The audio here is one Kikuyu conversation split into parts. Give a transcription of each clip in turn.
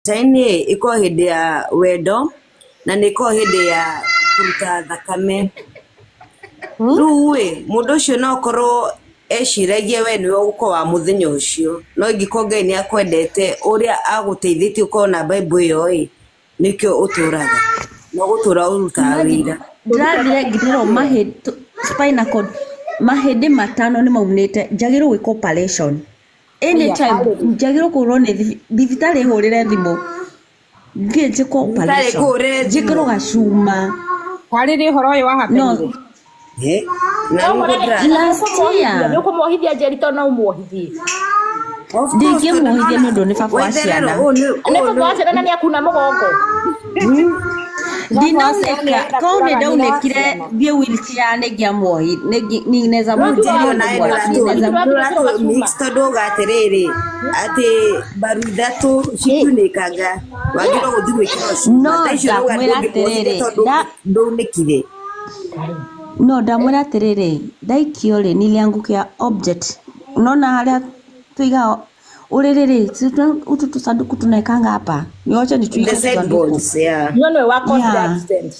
Valentine ĩkoragwo hĩndĩ ya wendo na nĩ ĩkoragwo hĩndĩ ya kũruta thakame. Rĩu ĩ, mũndũ ũcio no akorwo eciragia we nĩwe ũgũkorwo wa mũthenya ũcio, no ingĩkorwo Ngai nĩ akwendete ũrĩa agũteithĩtie ũkorwo na Bible ĩyo ĩ, nĩkĩo ũtũraga na ũgũtũra ũrutaga wĩra. Ndĩrathire ngĩrorwo mahĩndĩ, spinal cord, mahĩndĩ 5 nĩ maunĩte, njagĩrĩirwo gwĩkwo operation anytime, njagĩrĩirwo kũhũrwo nĩ thibitarĩ ĩhũrĩre thimũ thiĩ njĩkwo Thibitarĩ operation, ĩkũhũrĩre thimũ. Njĩkĩrwo gacuma. Kwarĩrĩ ũhoro ũyũ wa No. happenire? Eh, na nĩ ũgũthira- Last year. Nĩ ũkũmuohithia Njeri tondũ no ũmuohithie. Of course, Ndingĩmuohithia nĩ ũndũ nĩ baba wa Waitherero, ciana. ũyũ nĩ- Nĩ ũyũ baba wa nĩ- ciana na nĩ akuna mũgongo. Ndinaunĩka, korwo nĩ ndaunĩkire thiĩ wheelchair nĩngĩamuohi, ninaweza Njeri onawe ninaweza nĩũratũ mix tondũ uga atĩrĩrĩ atĩ mbaru ithatũ cikunĩkaga wagĩrĩirwo gũthiĩ gwĩkĩrwo cuma. No, Thaa icio ũrauga ndamwĩra ndũngĩmuohithia atĩrĩrĩ, tondũ ndũunĩkire. No ndamwĩra atĩrĩrĩ, ndaikio rĩ, niliangukia object. Unaona harĩa tuigaga ũrĩrĩ rĩ, utu tũsanduku tunaekanga hapa, niwache nituike The tũsanduku. sideboards, yeah. No nĩwe wa cause the Yeah. accident.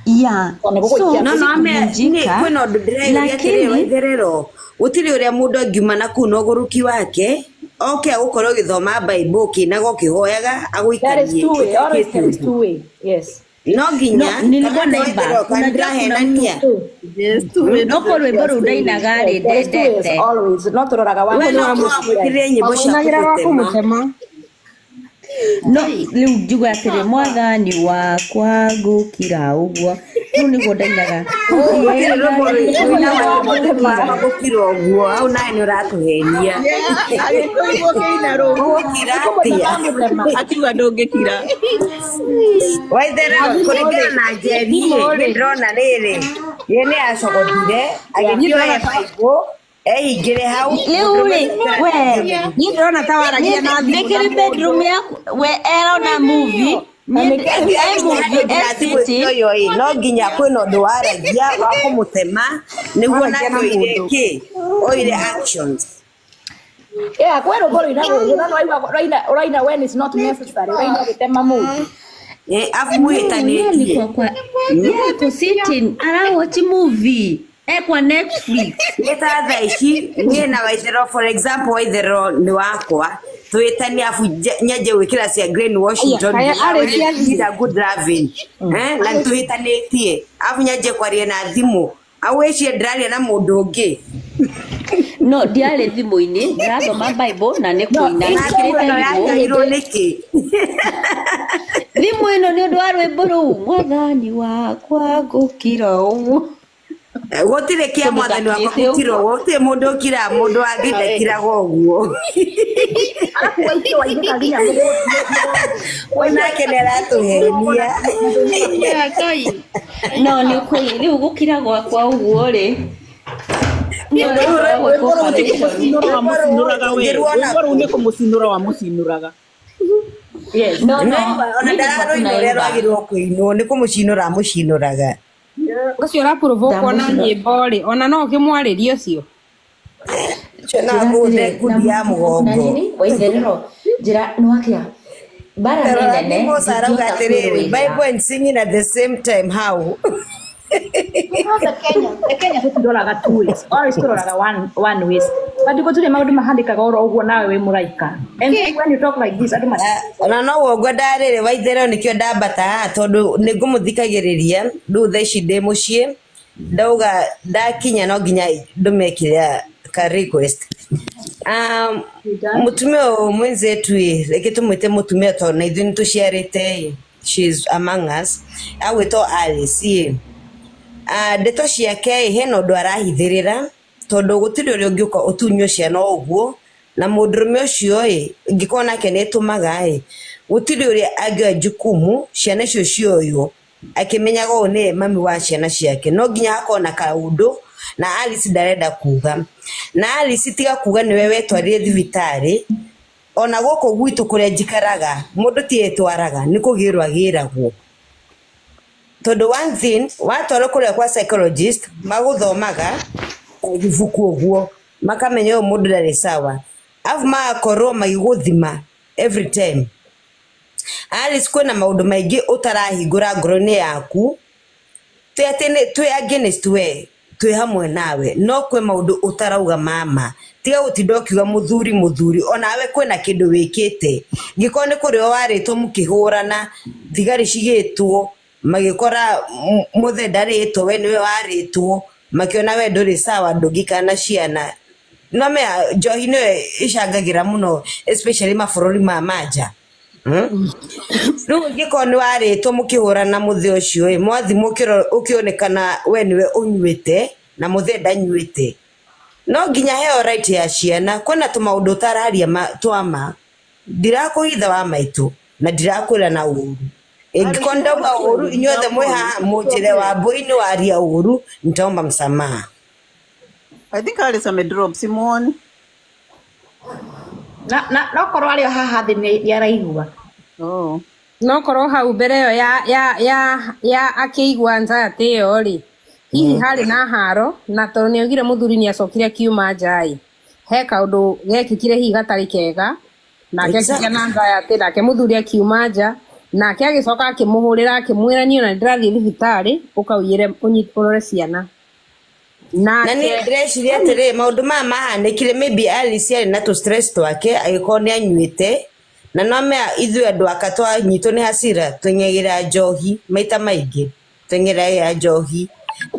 Yeah. Tondũ gũgũikia So, No ame nĩ sikuvunjika, kwĩna ũndũ ndĩreyũria atĩrĩrĩ, lakini Waitherero, gũtirĩ ũrĩa mũndũ angiuma na kũu na ũgũrũki wake oke agũkorwo ũgĩthoma Bible ũkĩinaga ũkĩhoyaga There is agũikanie two way. Always ũtekĩte there is ũndũ. two way. Yes. No nginya No, nilikuwa kana naimba. Waitherero kana Unajua kuna ndĩrahenania. No ko rwĩmbo rũu ndainaga rĩ There is two ways ndendete. always. No tũroraga wa We no wamwĩkĩrire nyĩmbo cia Wamũinagĩra wa kũmũtema. kũmũtema. No rĩu njuge atĩrĩ, mwathani wakwa ngũkira ũguo, rĩu nĩguo ndainaga. Gũtirĩ rwĩmbo rũinagwo gũkira ũguo, hau nawe nĩ ũratũhenia. Agĩkũigua ũkĩina rũu. Ũgũkira atĩa? Akiuga ndũngĩkira. Waitherero, kũringana na Njeri ĩ, niĩ ndĩrona rĩrĩ, ye nĩ acogothire agĩkĩoya Bible ehingĩre hau. Rĩu rĩ, we Niĩ ndĩrona ta waragia na thimũ na nĩkĩrĩ mũndũ. bedroom yaku, we erona movie, niĩ e movie e city. Ũyũ ĩ, no nginya kwĩna ũndũ waragia wa kũmũtema nĩguo Waragia nake na oire mũndũ. kĩ, oire actions. Yeah, kwĩ rwĩmbo rũinagwo ũguo no nĩwaigua ũraina when it's not necessary. Ũraina ũgĩtema mũndũ. Eh, afu Yeye mũhĩtanĩtie. alikuwa kwa, yeye ako sitting arawatch movie e kwa Netflix. Nĩ ta thaa ici niĩ na Waitherero, for example, Waitherero nĩ wakwa twĩtanie afu nyanjie gwĩkĩra cia Green Washington Aya, arĩ cia Need a good loving, eh, na nĩtũhĩtanĩtie afu nyanjie kwaria na thimũ au wĩcie ndĩraria na mũndũ ũngĩ. No ndiarĩ thimũ-inĩ, ndĩrathoma Bible na nĩ kũina Na thimũ njĩkĩrĩte ĩno thimũ. yatahirwo nĩkĩ? Thimũ ĩno nĩ ũndũ wa rwĩmbo rũu, mwathani wakwa ngũkira ũguo. Gũtirĩ kĩa Tondũ mwathani wakwa ndakirĩte gũkira ũguo. ũguo, gũtirĩ mũndũ ũkiraga mũndũ wangĩ ndakiraga ũguo. Arabu waikio wainĩka nginya Ũyũ nake nĩ aratũhenia. No nĩ ũkwĩ rĩu gũkira gwakwa ũguo rĩ, nĩ ũndũ Rĩu wa rwĩmbo gwĩkwo rũu ti operation. kũmũcinũra wamũcinũraga we. Ũngĩruona Rwĩmbo rũu nĩ kũmũcinũra wamũcinũraga. Yes. No, no, Ona niĩ ndararũina ũrĩa tunaimba. rwagĩrĩirwo kũinwo nĩ kũmũcinũra amũcinũraga. Ũcio ũraprovokwo na Ndamũcinũra. nyĩmbo rĩ, ona no ũkĩmwarĩrie ũcio. Ũcio no agũthe ngundi ya Na mũgongo. nini Waitherero, njĩra nĩwakĩa mbara nĩ Rora nene Mimosa arauga ndingĩhota atĩrĩrĩ, kwĩrũĩrĩra. Bible and singing at the same time, how? Because the Kenya tũtiroraga two ways. Always tũroraga one ways. But gũtirĩ maũndũ mahandĩkaga oro ũguo nawe wĩ mũraika. And when you talk like this, andũ mati Ona no ũguo ngwendaga rĩrĩ Waitherero nĩkĩo ndambata haha tondũ nĩ ngũmũthikagĩrĩria rĩu thaa ici ndĩ mũciĩ ndauga ndakinya no nginya ndũmekĩra ka request. Mũtumia ũyũ mwenzetu ĩ, reke tũmwĩte mũtumia tondũ na ithuĩ nĩ tũciarĩte ĩ, she is among us, agwĩtwo Alice ĩ. Ah, ndeto ciake ĩ, hena ũndũ arahithĩrĩra tondũ gũtirĩ ũrĩa ũngĩũka ũtunywo ciana ũguo na mũndũrũme ũcio ĩ, ingĩkorwo nake nĩ ĩtũmaga ĩ, gũtirĩ ũrĩa angĩoya jukumu ciana icio cioywo akĩmenyaga ũyũ nĩwe mami wa ciana ciake, no nginya hakorwo na kaũndũ na Alice ndarenda kuga. Na Alice tiga kuga nĩwe wetwarire thibitarĩ, ona gũkũ gwitũ kũrĩa njikaraga mũndũ ti etwaraga nĩ kũgĩrwo agĩragwo tondũ one thing watwarwo kũrĩa kwa psychologist magũthomaga ibuku ũguo makamenya ũyũ mũndũ ndarĩ sawa, arabu magakorwo magĩgũthima every time. Alice kwĩna maũndũ maingĩ ũtarahingũra ngoro-inĩ yaku twĩ atĩ twĩ against we twĩ hamwe nawe no kwĩ maũndũ ũtarauga mama tiga gũtinda ũkiuga mũthuri mũthuri onawe kwĩna kĩndũ wĩkĩte ngĩkorwo nĩ kũrĩo warĩtwo mũkĩhũrana thigari cigĩtwo magĩkora mũthe ndarĩtwo we nĩwe warĩtwo makiona we ndũrĩ sawa ndũngĩikara na ciana no mea njohi nĩyo ĩcangagĩra mũno especially mabũrũri ma manja. Rĩu ũngĩkorwo nĩ warĩtwo mũkĩhũrana mũthĩ ũcio ĩ mwathi ũkĩonekana we nĩwe ũnyuĩte na mũthee ndanyuĩte no nginya heo right ya ciana kwĩna tũmaũndũ ũtararia twama ndirakũhitha wa maitũ na ndirakwĩra na ũru ingĩkorwo ndauga ũru inyuothe mwĩ haha mũnjĩre wa mbũi nĩ waria ũru nitaomba msamaha. I think Alice amedrop, simuoni. Na na no korwo arĩ o haha thĩ nĩ araigua. Oh. No korwo hau mbere ĩyo ya akĩigua anxiety ĩyo rĩ hihi harĩ na haro na tondũ nĩ augire mũthuri nĩ acokire akiuma nja ĩ he kaũndũ gekĩkire hihi gatarĩ kega nake akĩgĩa na anxiety nake mũthuri akiuma nja nake agĩcoka akĩmũhũrĩra akĩmwĩra niĩ ona nĩndĩrathiĩ thibitarĩ ũkaũiyĩre ũrore ciana na nake niĩ ndĩreciria atĩrĩ maũndũ maya mahanĩkire maybe Alice arĩ na tũ stress twake agĩkorwo nĩ anyuĩte na no mea ithuĩ andũ aka twanyitwo nĩ hasira tũnyagĩra njohi maita maingĩ tũnyagĩra njohi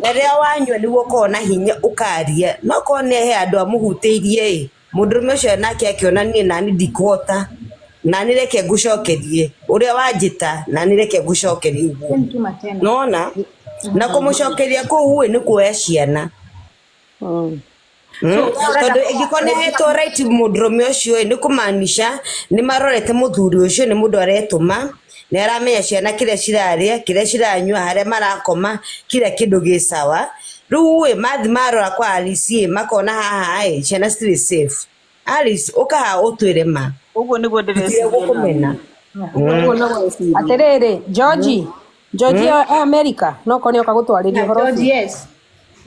na rĩrĩa wanyua nĩguo ũkoragwo na hinya ũkaria no korwo nĩ he andũ amũhutĩirie ĩ mũndũrũme ũcio nake akĩona niĩ nani ndikũhota nani reke ngũcokerie ũrĩa wanjĩta nani reke ngũcokerie ũguo Nituma tena. nona na kũmũcokeria kũu ĩ nĩ kuoya ciana. Tondũ ĩngĩkorwo nĩ ahetwo right mũndũrũme ũcio ĩ nĩ kũmaanisha nĩ marorete mũthuri ũcio nĩ mũndũ aretũma nĩ aramenya ciana kĩrĩa cirarĩa kĩrĩa ciranyua harĩa marakoma kila kĩndũ gĩ sawa rĩu ĩ mathi marora kwa Alice ĩ makona haha ĩ ciana citirĩ safe. Alice ũka haha ũtwĩre ma Ũguo nĩguo tũtirĩ ndĩreciria gũkũmena. Ũguo nĩguo ndĩreciria. Atĩrĩrĩ Georgie Georgie e America no korwo nĩoka gũtwarĩria ũhoro George, ũcio. yes.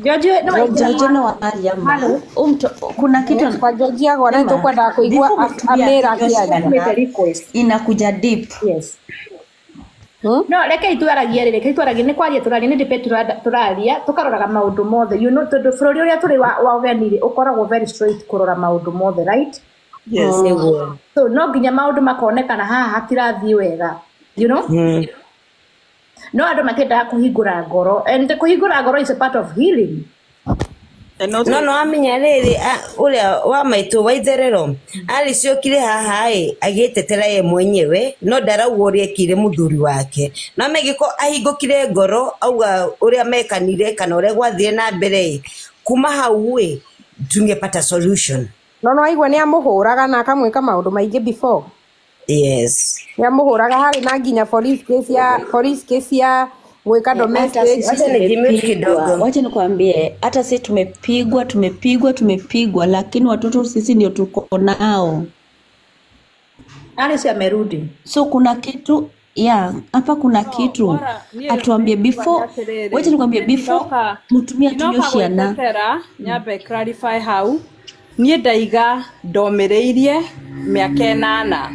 George, no George no aria ma. Hello. Kuna kitu Kwa Georgie agwa na Ema, tũkwendaga kũigua before mũtumia amĩra akinyua akĩaria. ciana, Make a request. inakuja deep. Yes. No reke itwaragie rĩ reke itwaragie nĩ kwaria tũraria nĩ debate tũraria tũkaroraga maũndũ mothe you know tondũ bũrũri ũrĩa tũrĩ wa ũgeni rĩ ũkoragwo very straight kũrora maũndũ mothe right. Yes. Nĩguo. So no nginya maũndũ makonekana haha hatirathiĩ wega you know. No andũ matiendaga kũhingũra ngoro and kũhingũra ngoro is a part of healing. And also, No no amenya rĩrĩ ũrĩa wa maitũ wa itherero Alice okire haha ĩ agĩtetera ye mwenyewe no ndarauga ũrĩa ekire mũthuri wake no megĩko ahingũkire ngoro auga ũrĩa mekanire kana ũrĩa gwathire na mbere ĩ kuma hau ĩ tungepata solution. No no aigua nĩ amũhũraga na akamwĩka maũndũ maingĩ before. Yes. Nĩ amũhũraga harĩ na nginya police case ya gwĩka Hata domestic. sisi Wacha nijimute tumepigwa, kidogo. wacha nikwambie, hata sisi tumepigwa, tumepigwa, tumepigwa, lakini watoto sisi ndio tuko nao. Alice amerudi. So kuna kitu ya hapa, kuna kitu Bora niĩ atuambie before, atĩrĩrĩ wacha nikwambie niĩ before ndinoka mtumia atumie ndinoka ciana gwĩtetera nyambe clarify hau niĩ ndaiga ndomĩrĩirie mĩaka ĩnana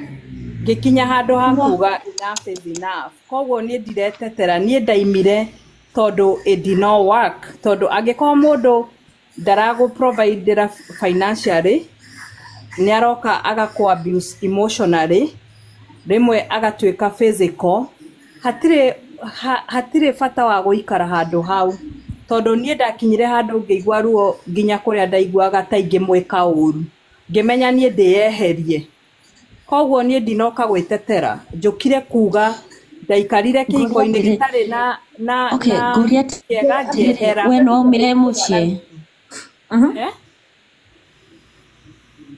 ngĩkinya handũ ha kuga enough is enough koguo niĩ ndiretetera niĩ ndaimire tondũ it did not work tondũ angĩkorwo mũndũ ndaragũ-providera financially nĩ aroka agakũ abuse emotionally rĩmwe agatuĩka physical hatirĩ hatirĩ bata wa gũikara handũ hau tondũ niĩ ndakinyire handũ ngĩigua ruo nginya kũrĩa ndaiguaga ta ingĩmwĩka ũru ngĩmenya niĩ ndĩyeherie koguo niĩ ndinoka gwĩtetera njũkire kuga ndaikarire Ngũria kĩhiko-inĩ atĩrĩ, gĩtarĩ na na okay, na ngũria kĩega atĩrĩrĩ, njiehera we no waumire mũciĩ? Eh?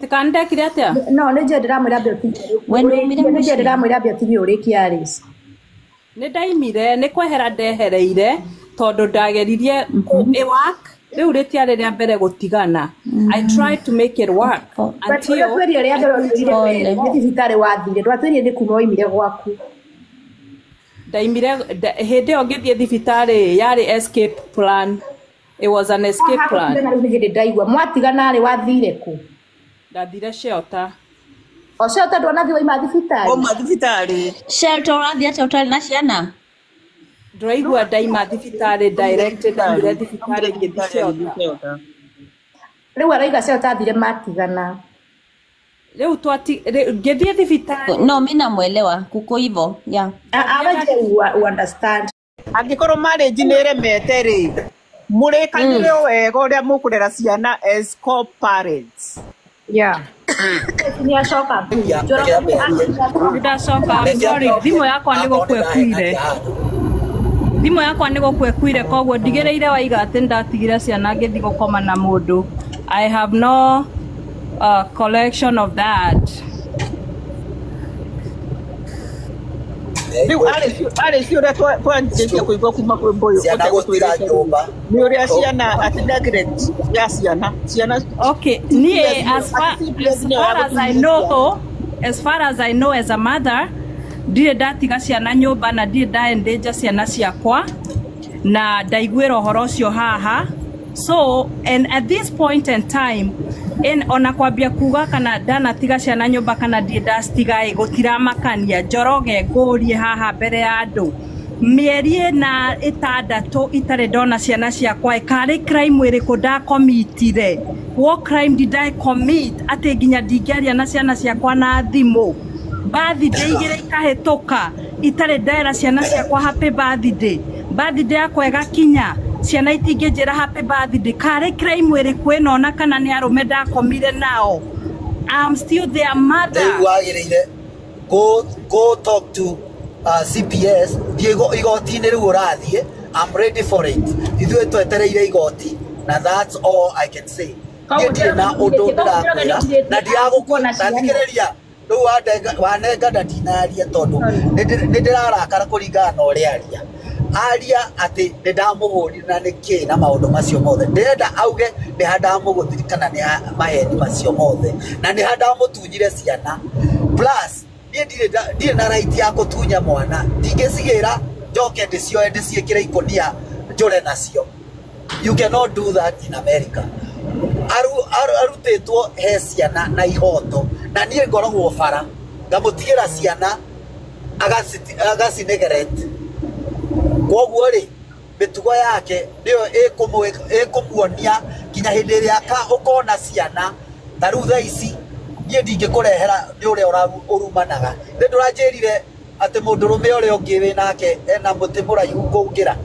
Tika ndekire atĩa No nĩ njũĩ ndĩramwĩra ambe ũkinye We no waumire nĩ njũĩ mũciĩ? ndĩramwĩra ambe ũkinye ũrĩkie Alice. Nĩ ndaimire nĩ kwehera ndehereire tondũ ndageririe work rĩu rĩtiarĩ rĩa mbere gũtigana I tried to make it work But until ũrĩa twĩrire rĩa mbere ũtwĩrire we Pole. nĩ thibitarĩ wathire ndwatwĩrire nĩ kuma waimire gwaku. Ndaimire hĩndĩ ĩyo ngĩthiĩ thibitarĩ yarĩ escape plan. It was an escape plan. Haha rĩu nĩ hĩndĩ ndaigua mwatigana rĩ wathire kũ? Ndathire shelter. O Shelter ndwanathi waima thibitarĩ. Wauma thibitarĩ. Shelter ũrathiĩ atĩa ũtarĩ na ciana? Ndĩraigua ndaima thibitarĩ direct ndaumire thibitarĩ ngĩthiĩ shelter. Rĩu arauga Shelter athire matigana. Rĩu twati ngĩthiĩ thibitarĩ. No, mi namwelewa kuko hivyo. Yeah. Awaje u understand. Angĩkorwo marriage nĩ ĩremete rĩ, mũrĩkanĩre wega ũrĩa mũkũrera ciana as co-parents. Yeah. Nĩacoka. Ndacoka, I'm sorry, thimũ yakwa nĩ gũkua ĩkuire. Thimũ yakwa nĩ gũkua ĩkuire koguo ndigĩrĩire waiga atĩ ndatigire ciana ngĩthiĩ gũkoma na mũndũ. I have no collection of that. Rĩu arĩ ũrĩa twanjĩtie kũigua kuma kwĩ Mbũyũ Ciana gũtira nyũmba. Nĩ ũrĩa ciana atĩ neglect ya ciana. Ciana. Okay, niĩ as far as I know, as far as I know as a mother, ndirĩ ndatiga ciana nyũmba na ndirĩ ndaendanger ciana ciakwa na ndaiguĩra ũhoro ũcio haha. So, and at this point in time, in ona kwambia kuga kana ndanatiga ciana nyũmba kana ndirĩ ndacitiga ĩ gũtiramakania. Njoroge ngũrie haha mbere ya andũ mĩeri ĩna ĩtandatũ itarĩ ndona ciana ciakwa ĩ karĩ crime ĩrĩkũ ndakomitire? What crime did I commit atĩ nginya ndingĩaria na ciana ciakwa na thimũ? Birthday igĩrĩ ikahĩtũka itarĩ ndera ciana ciakwa happy birthday. Birthday yakwa ĩgakinya ciana itingĩnjĩra happy birthday. Karĩ crime ĩrĩkũ ĩno ona kana nĩ arũme ndakomire nao? I'm still their mother. Rĩu wagĩrĩire go talk to CPS thiĩ igoti-inĩ rĩu ũrathiĩ. I'm ready for it. Ithuĩ twetereire igoti na that's all I can say. Niĩ ndirĩ na ũndũ ndĩrakwĩra na ndiragũkua na thikĩrĩria rĩu wanenga na ndinaria tondũ nĩ ndĩrarakara kũringana na ũrĩa aria. Aria atĩ nĩ ndamũhũrire na nĩkĩ na maũndũ macio mothe. Ndĩrenda auge nĩ ha ndamũgũthire kana nĩ ha maheni macio mothe na nĩ ha ndamũtunyire ciana. Plus niĩ ndirĩ na right ya gũtunya mwana. Ndingĩcigĩra njoke ndĩcioe ndĩciĩkĩre ikũnia njũre nacio. You cannot do that in America. Arutĩtwo he ciana na ihoto na niĩ ngoragwo bara ngamũtigĩra ciana agacinegerete. Koguo rĩ mĩtugo yake nĩyo ĩkũmuonia nginya hĩndĩ ĩrĩa ũkona ciana ta rĩu thaa ici niĩ ndingĩkũrehera nĩ ũrĩa ũrumanaga. Nĩ ndũranjĩrire atĩ mũndũrũme ũrĩa ũngĩ wĩ nake ena mũtĩ mũraihu kũngĩra.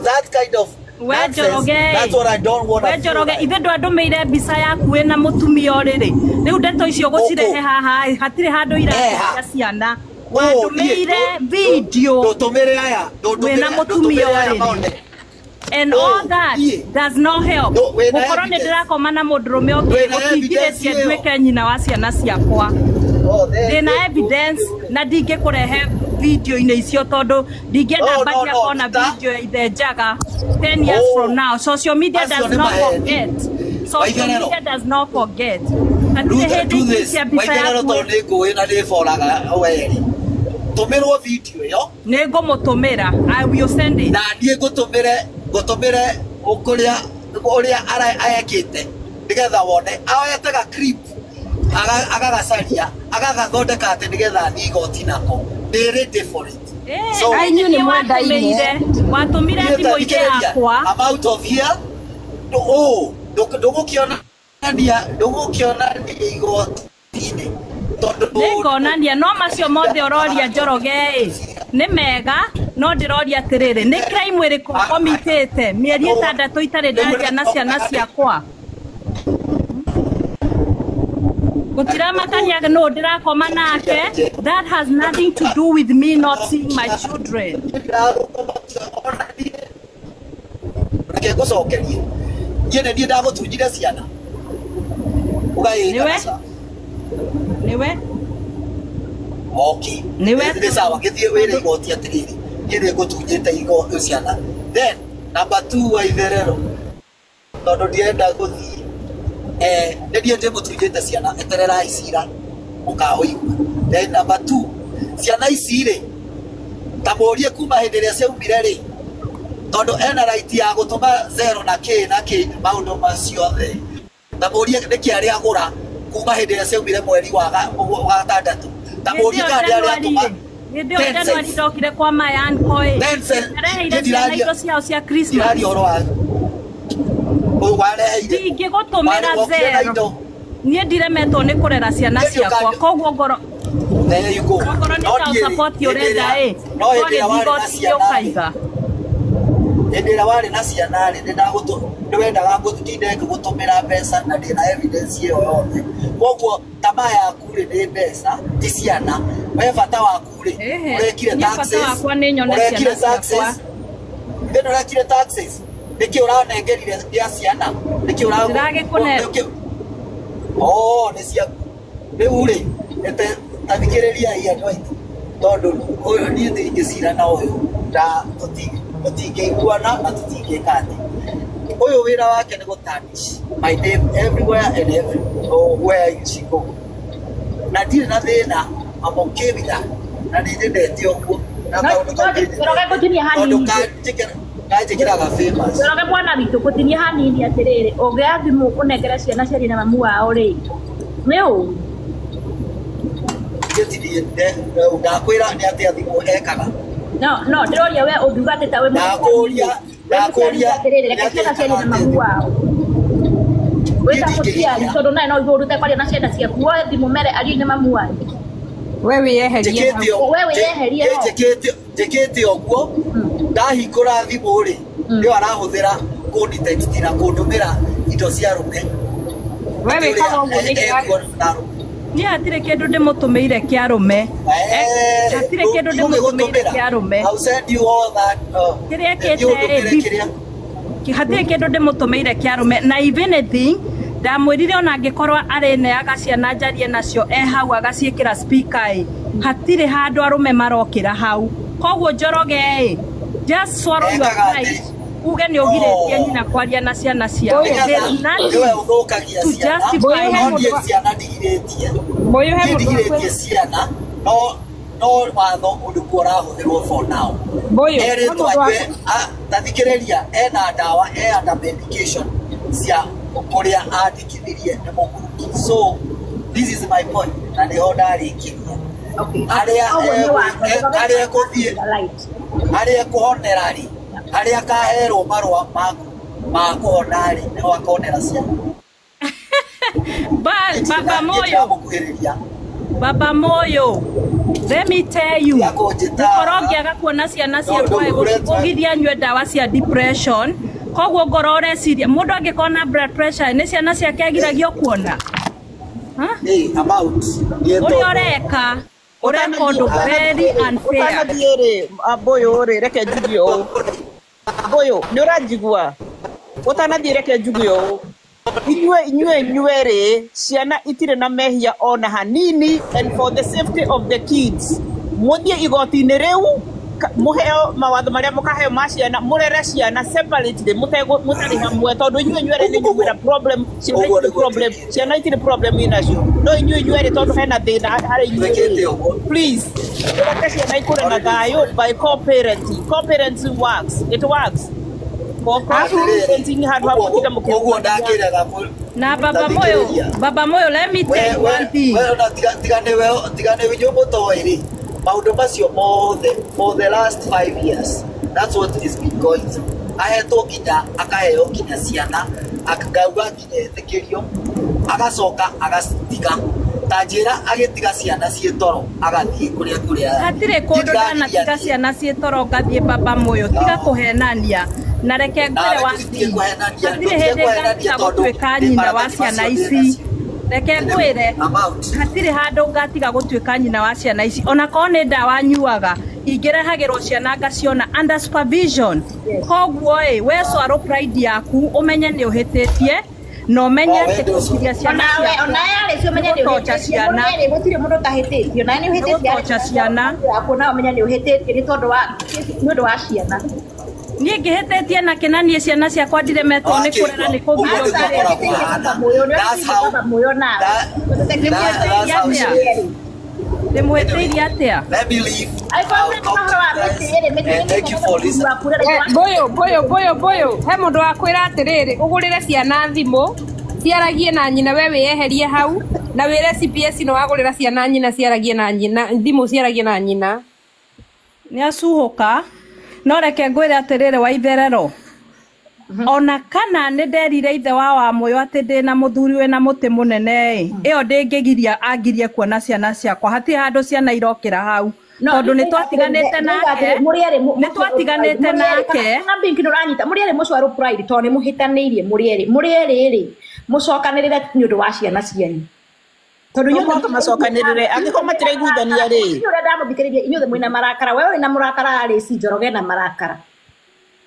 That kind of Njoroge, that's what I don't want. We Njoroge, ithe ndwandũmĩire mbica yaku wĩna mũtumia ũrĩrĩ. Rĩu ndeto icio gũcirehe haha hatirĩ handũ irateithia ciana. Wandũmĩire video ndũtũmĩre aya wĩna mũtumia ũrĩrĩ. And all that does not help. Gũkorwo nĩ ndĩrakoma na mũndũrũme ũngĩ gũtingirĩtie nduĩke nyina wa ciana ciakwa. Ndĩna evidence na ndingĩkũrehe video-inĩ icio tondũ ndingĩenda mbatia kona video ya ithe njaga 10 years from now. Social media does not forget. Social media does not forget. Hatirĩ hĩndĩ ingĩikia mbica yaku. Tondũ nĩ ngũĩ na nĩ boraga werĩ. Tũmĩrwo video ĩyo. Nĩ ngũmũtũmĩra. I will send it. Na niĩ ngũtũmĩre kũrĩa ũrĩa arekĩte nĩgetha wone. Aoete ga clip agagacaria agagathondeka atĩ nĩgetha athiĩ igoti nako. Ndĩ ready for it. So inyuĩ nĩ mwendaine. Watũmire thimũ-inĩ yakwa. I'm out of here. Ndũgũkĩonania igoti-inĩ. Nĩngonania no macio mothe ũroria Njoroge ĩ nĩ mega no ndĩroria atĩrĩrĩ nĩ crime ĩrĩkũ komitĩte mĩeri ĩtandatũ itarĩ ndaria na ciana ciakwa. Gũtiramakania nũ ndĩrakoma nake. That has nothing to do with me not seeing my children. Reke ngũcokerie. Niĩ nĩ niĩ ndagũtunyire ciana. Ũgaĩka. Niwe? Okay. Niwe? Nĩ sawa gĩthiĩ wĩre igoti atĩrĩrĩ. Niĩ nĩ ngũtunyĩte ciana. Then number 2 wa itherero. Tondũ ndienda gũthiĩ. Nĩ niĩ ndĩmũtunyĩte ciana etererai cira mũkaũigua. Then number 2 ciana ici rĩ ta mũrie kuma hĩndĩ ĩrĩa ciaumire rĩ tondũ ena right ya gũtũma zero na kĩ na kĩ maũndũ macio othe. Ta mũrie nĩkĩ arĩ agũra kuma hĩndĩ ĩrĩa ciaumire mweri wa gatandatũ ta mũrie kana nĩ arĩ atũma hĩndĩ ĩyo January ndokire kwa my uncle areheire ciana indo ciao cia Christmas ndiraria ũhoro wa wareheire ndingĩgũtũmĩra zero niĩ ndiremetwo nĩ kũrera ciana ciakwa koguo ngoro ngoro nĩ ta support ũrenda ĩ no hĩndĩ ĩrĩa warĩ na ciana ũkaiga hĩndĩ ĩrĩa warĩ na ciana rĩ nĩ wendaga ngũtinde ngĩgũtũmĩra mbeca na ndĩna evidence ĩyo yothe koguo tamaa yaku rĩ nĩ mbeca ti ciana we bata waku rĩ ũrekire taxes ũrekire taxes ndĩ ũrekire taxes nĩkĩ ũranengerire gĩa ciana nĩkĩ ũragĩkũne oh nĩ ciaku rĩu rĩ ta thikĩrĩria i andũ aitũ tondũ ũyũ niĩ ndingĩcira na ũyũ ta tũtingĩiguana na tũtingĩka atĩ ũyũ wĩra wake nĩ gũtarnish my name everywhere and every where she go na ndirĩ na thĩna I'm okay with that na nĩ nyendete ũguo na kaũndũ kau tondũ kanjĩkĩraga famous Njoroge mwana witũ gũtinia hanini atĩrĩrĩ ũngĩoya thimũ ũnengere ciana ciarie na mamu wao rĩ nĩ ũru ndakwĩra nĩ atĩa thimũ ekaga no no ndĩroria we ũngiuga atĩ ta wĩ ndakũria atĩrĩrĩ reke ciana ciarie na mamu wao wĩ ta mũciari tondũ nawe no ũigue ũrute kwaria na ciana ciaku woe thimũ mere arie na mamu wanyu we wĩyeherie we wĩyeherie njĩkĩte ũguo ndahingũra thimũ rĩ nĩyo arahũthĩra kũnditext na kũndũmĩra indo cia rũme we wĩkaga ũguo nĩkĩ niĩ hatirĩ kĩndũ ndĩmũtũmĩire kĩa rũme hatirĩ kĩndũ ndĩmũtũmĩire kĩa rũme kĩrĩa kĩte hatirĩ kĩndũ ndĩmũtũmĩire kĩa rũme na if anything ndamwĩrire ona angĩkorwo arĩneaga ciana njarie nacio e hau agaciĩkĩra speaker ĩ hatirĩ handũ arũme marokĩra hau koguo Njoroge ĩ just swallow your pride uge nĩ ũgirĩtie nyina kwaria na ciana ciao nĩwe ũthũkagia ciana no niĩ ciana ndigirĩtie niĩ ndigirĩtie ciana no no watho ũrĩkũ ũrahũthĩrwo for now erĩtwo anyue ta thikĩrĩria ena ndawa e under medication cia kũrĩa andĩkithirie nĩ mũguruki so this is my point na nĩho ndarĩkĩria harĩa ekũthiĩ harĩa ekũhonera rĩ harĩa akaherwo marũa ma kũhona rĩ nĩho akonera ciana Baba Moyo let me tell you ngorwo ngĩaga kuona ciana ciakwa ũgithia nyue ndawa cia depression koguo ngorwo ũreciria mũndũ angĩkorwo na blood pressure nĩ ciana ciake agiragio kuona ũrĩa ũreka ũreka ũndũ very unfair ũtanathiĩ rĩ Mbũyũ rĩ reke njuge ũũ Mbũyũ nĩ ũranjigua ũtanathiĩ reke njuge ũũ inyuĩ rĩ ciana itirĩ na mehia ona hanini and for the safety of the kids mũthiĩ igoti-inĩ rĩu mũheo mawatho marĩa mũkaheo ma ciana mũrere ciana separately mũtarĩ hamwe tondũ inyuĩ inyuerĩ nĩ inyuĩ mwĩna problem ciana itirĩ problem ciana itirĩ problem inacio no inyuĩ inyuerĩ tondũ hena thĩna harĩ inyuĩ please reke ciana ikũre na thayũ by co-parenting co-parenting works it works co-parenting handũ ha mũtinda ũguo ndakĩrega na Baba Moyo let me tell you one thing tiga nĩwe inyuĩ mũtoĩ rĩ maũndũ macio mothe for the last 5 years that's what is been going through ahetwo nginya akaheo nginya ciana akauga nginya etĩkĩrio agacoka agacitiga ta njĩra agĩtiga ciana ciĩ toro agathiĩ kũrĩa kũrĩa hatirĩ kũndũ ndanatiga ciana ciĩ toro ngathiĩ Baba Moyo tiga kũhenania na reke ngwĩre wa hatirĩ hĩndĩ ngatiga gũtuĩka nyina wa ciana ici reke ngwĩre hatirĩ handũ ngatiga gũtuĩka nyina wa ciana ici ona korwo nĩ ndawa nyuaga ingĩrehagĩrwo ciana ngaciona under supervision koguo ĩ we swallow pride yaku ũmenye nĩ ũhĩtĩtie na ũmenye atĩ kũgiria ciana ciaku ciana gũtirĩ mũndũ ũtahĩtĩtie onawe nĩ ũhĩtĩtie gũtocha ciana na ũmenye nĩ ũhĩtĩtie nĩ tondũ wa nĩ ũndũ wa ciana niĩ ngĩhĩtĩtie na kĩna niĩ ciana ciakwa ndiremetwo nĩ kũrera nĩ kũgirio ndĩmũhĩtĩirie atĩa Mbũyũ he mũndũ wakwĩra atĩrĩrĩ ũgũrĩre ciana thimũ ciaragie na nyina we wĩyeherie hau Na wĩre CPS no wagũrĩra ciana nyina ciaragie na nyina thimũ ciaragie na nyina. Nĩ acuhũka no reke ngwĩre atĩrĩrĩ wa itherero ona kana nĩ nderire ithe wa Wamũyũ atĩ ndĩna mũthuri wĩna mũtĩ mũnene ĩ ĩyo ndĩngĩgiria angirie kuona ciana ciakwa hatirĩ handũ ciana irokĩra hau tondũ nĩ twatiganĩte nake nĩ twatiganĩte nake na binki nũranyita mũrĩ erĩ mũcwarũ pride tondũ nĩ mũhĩtanĩirie mũrĩ erĩ mũrĩ erĩ rĩ mũcokanĩrĩre nĩ ũndũ wa ciana cianyu tondũ No mũhaka macokanĩrĩre angĩkorwo matiraiguithania rĩ inyuĩ ndamũthikĩrĩria inyuothe mwĩna marakara we wĩna mũrakara rĩ si Njoroge na marakara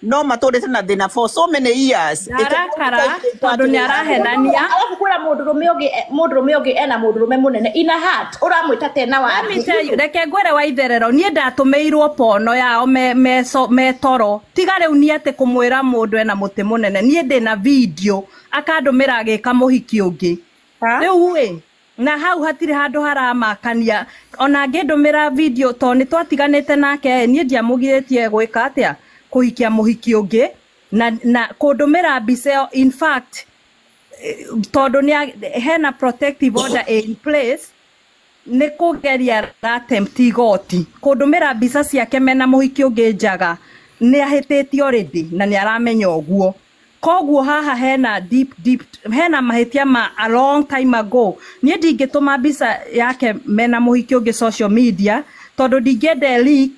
no matũrĩte na thĩna for so many years. Ndarakara tondũ nĩ arahenania alafu kwĩra mũndũrũme ũngĩ mũndũrũme ũngĩ ena mũndũrũme mũnene ina heart ũramwĩta tena wa Let me tell you, reke ngwĩre wa itherero niĩ ndatũmĩirwo pono yao me toro tiga rĩu niĩ atĩ kũmwĩra mũndũ ena mũtĩ mũnene niĩ ndĩna video akandũmĩra agĩka mũhiki ũngĩ rĩu ĩ na hau hatirĩ handũ haramakania ona angĩndũmĩra video tondũ nĩ twatiganĩte nake niĩ ndiamũgirĩtie gwĩka atĩa kũhikia mũhiki ũngĩ na kũndũmĩra mbica ĩyo in fact tondũ nĩ hena protective order in place nĩ kũgeria attempt igoti kũndũmĩra mbica ciake mena mũhiki ũngĩ njaga nĩ ahĩtĩtie already na nĩ aramenya ũguo koguo haha hena deep deep hena mahĩtia ma a long time ago niĩ ndingĩtũma mbica yake mena mũhiki ũngĩ social media tondũ ndingĩenda leak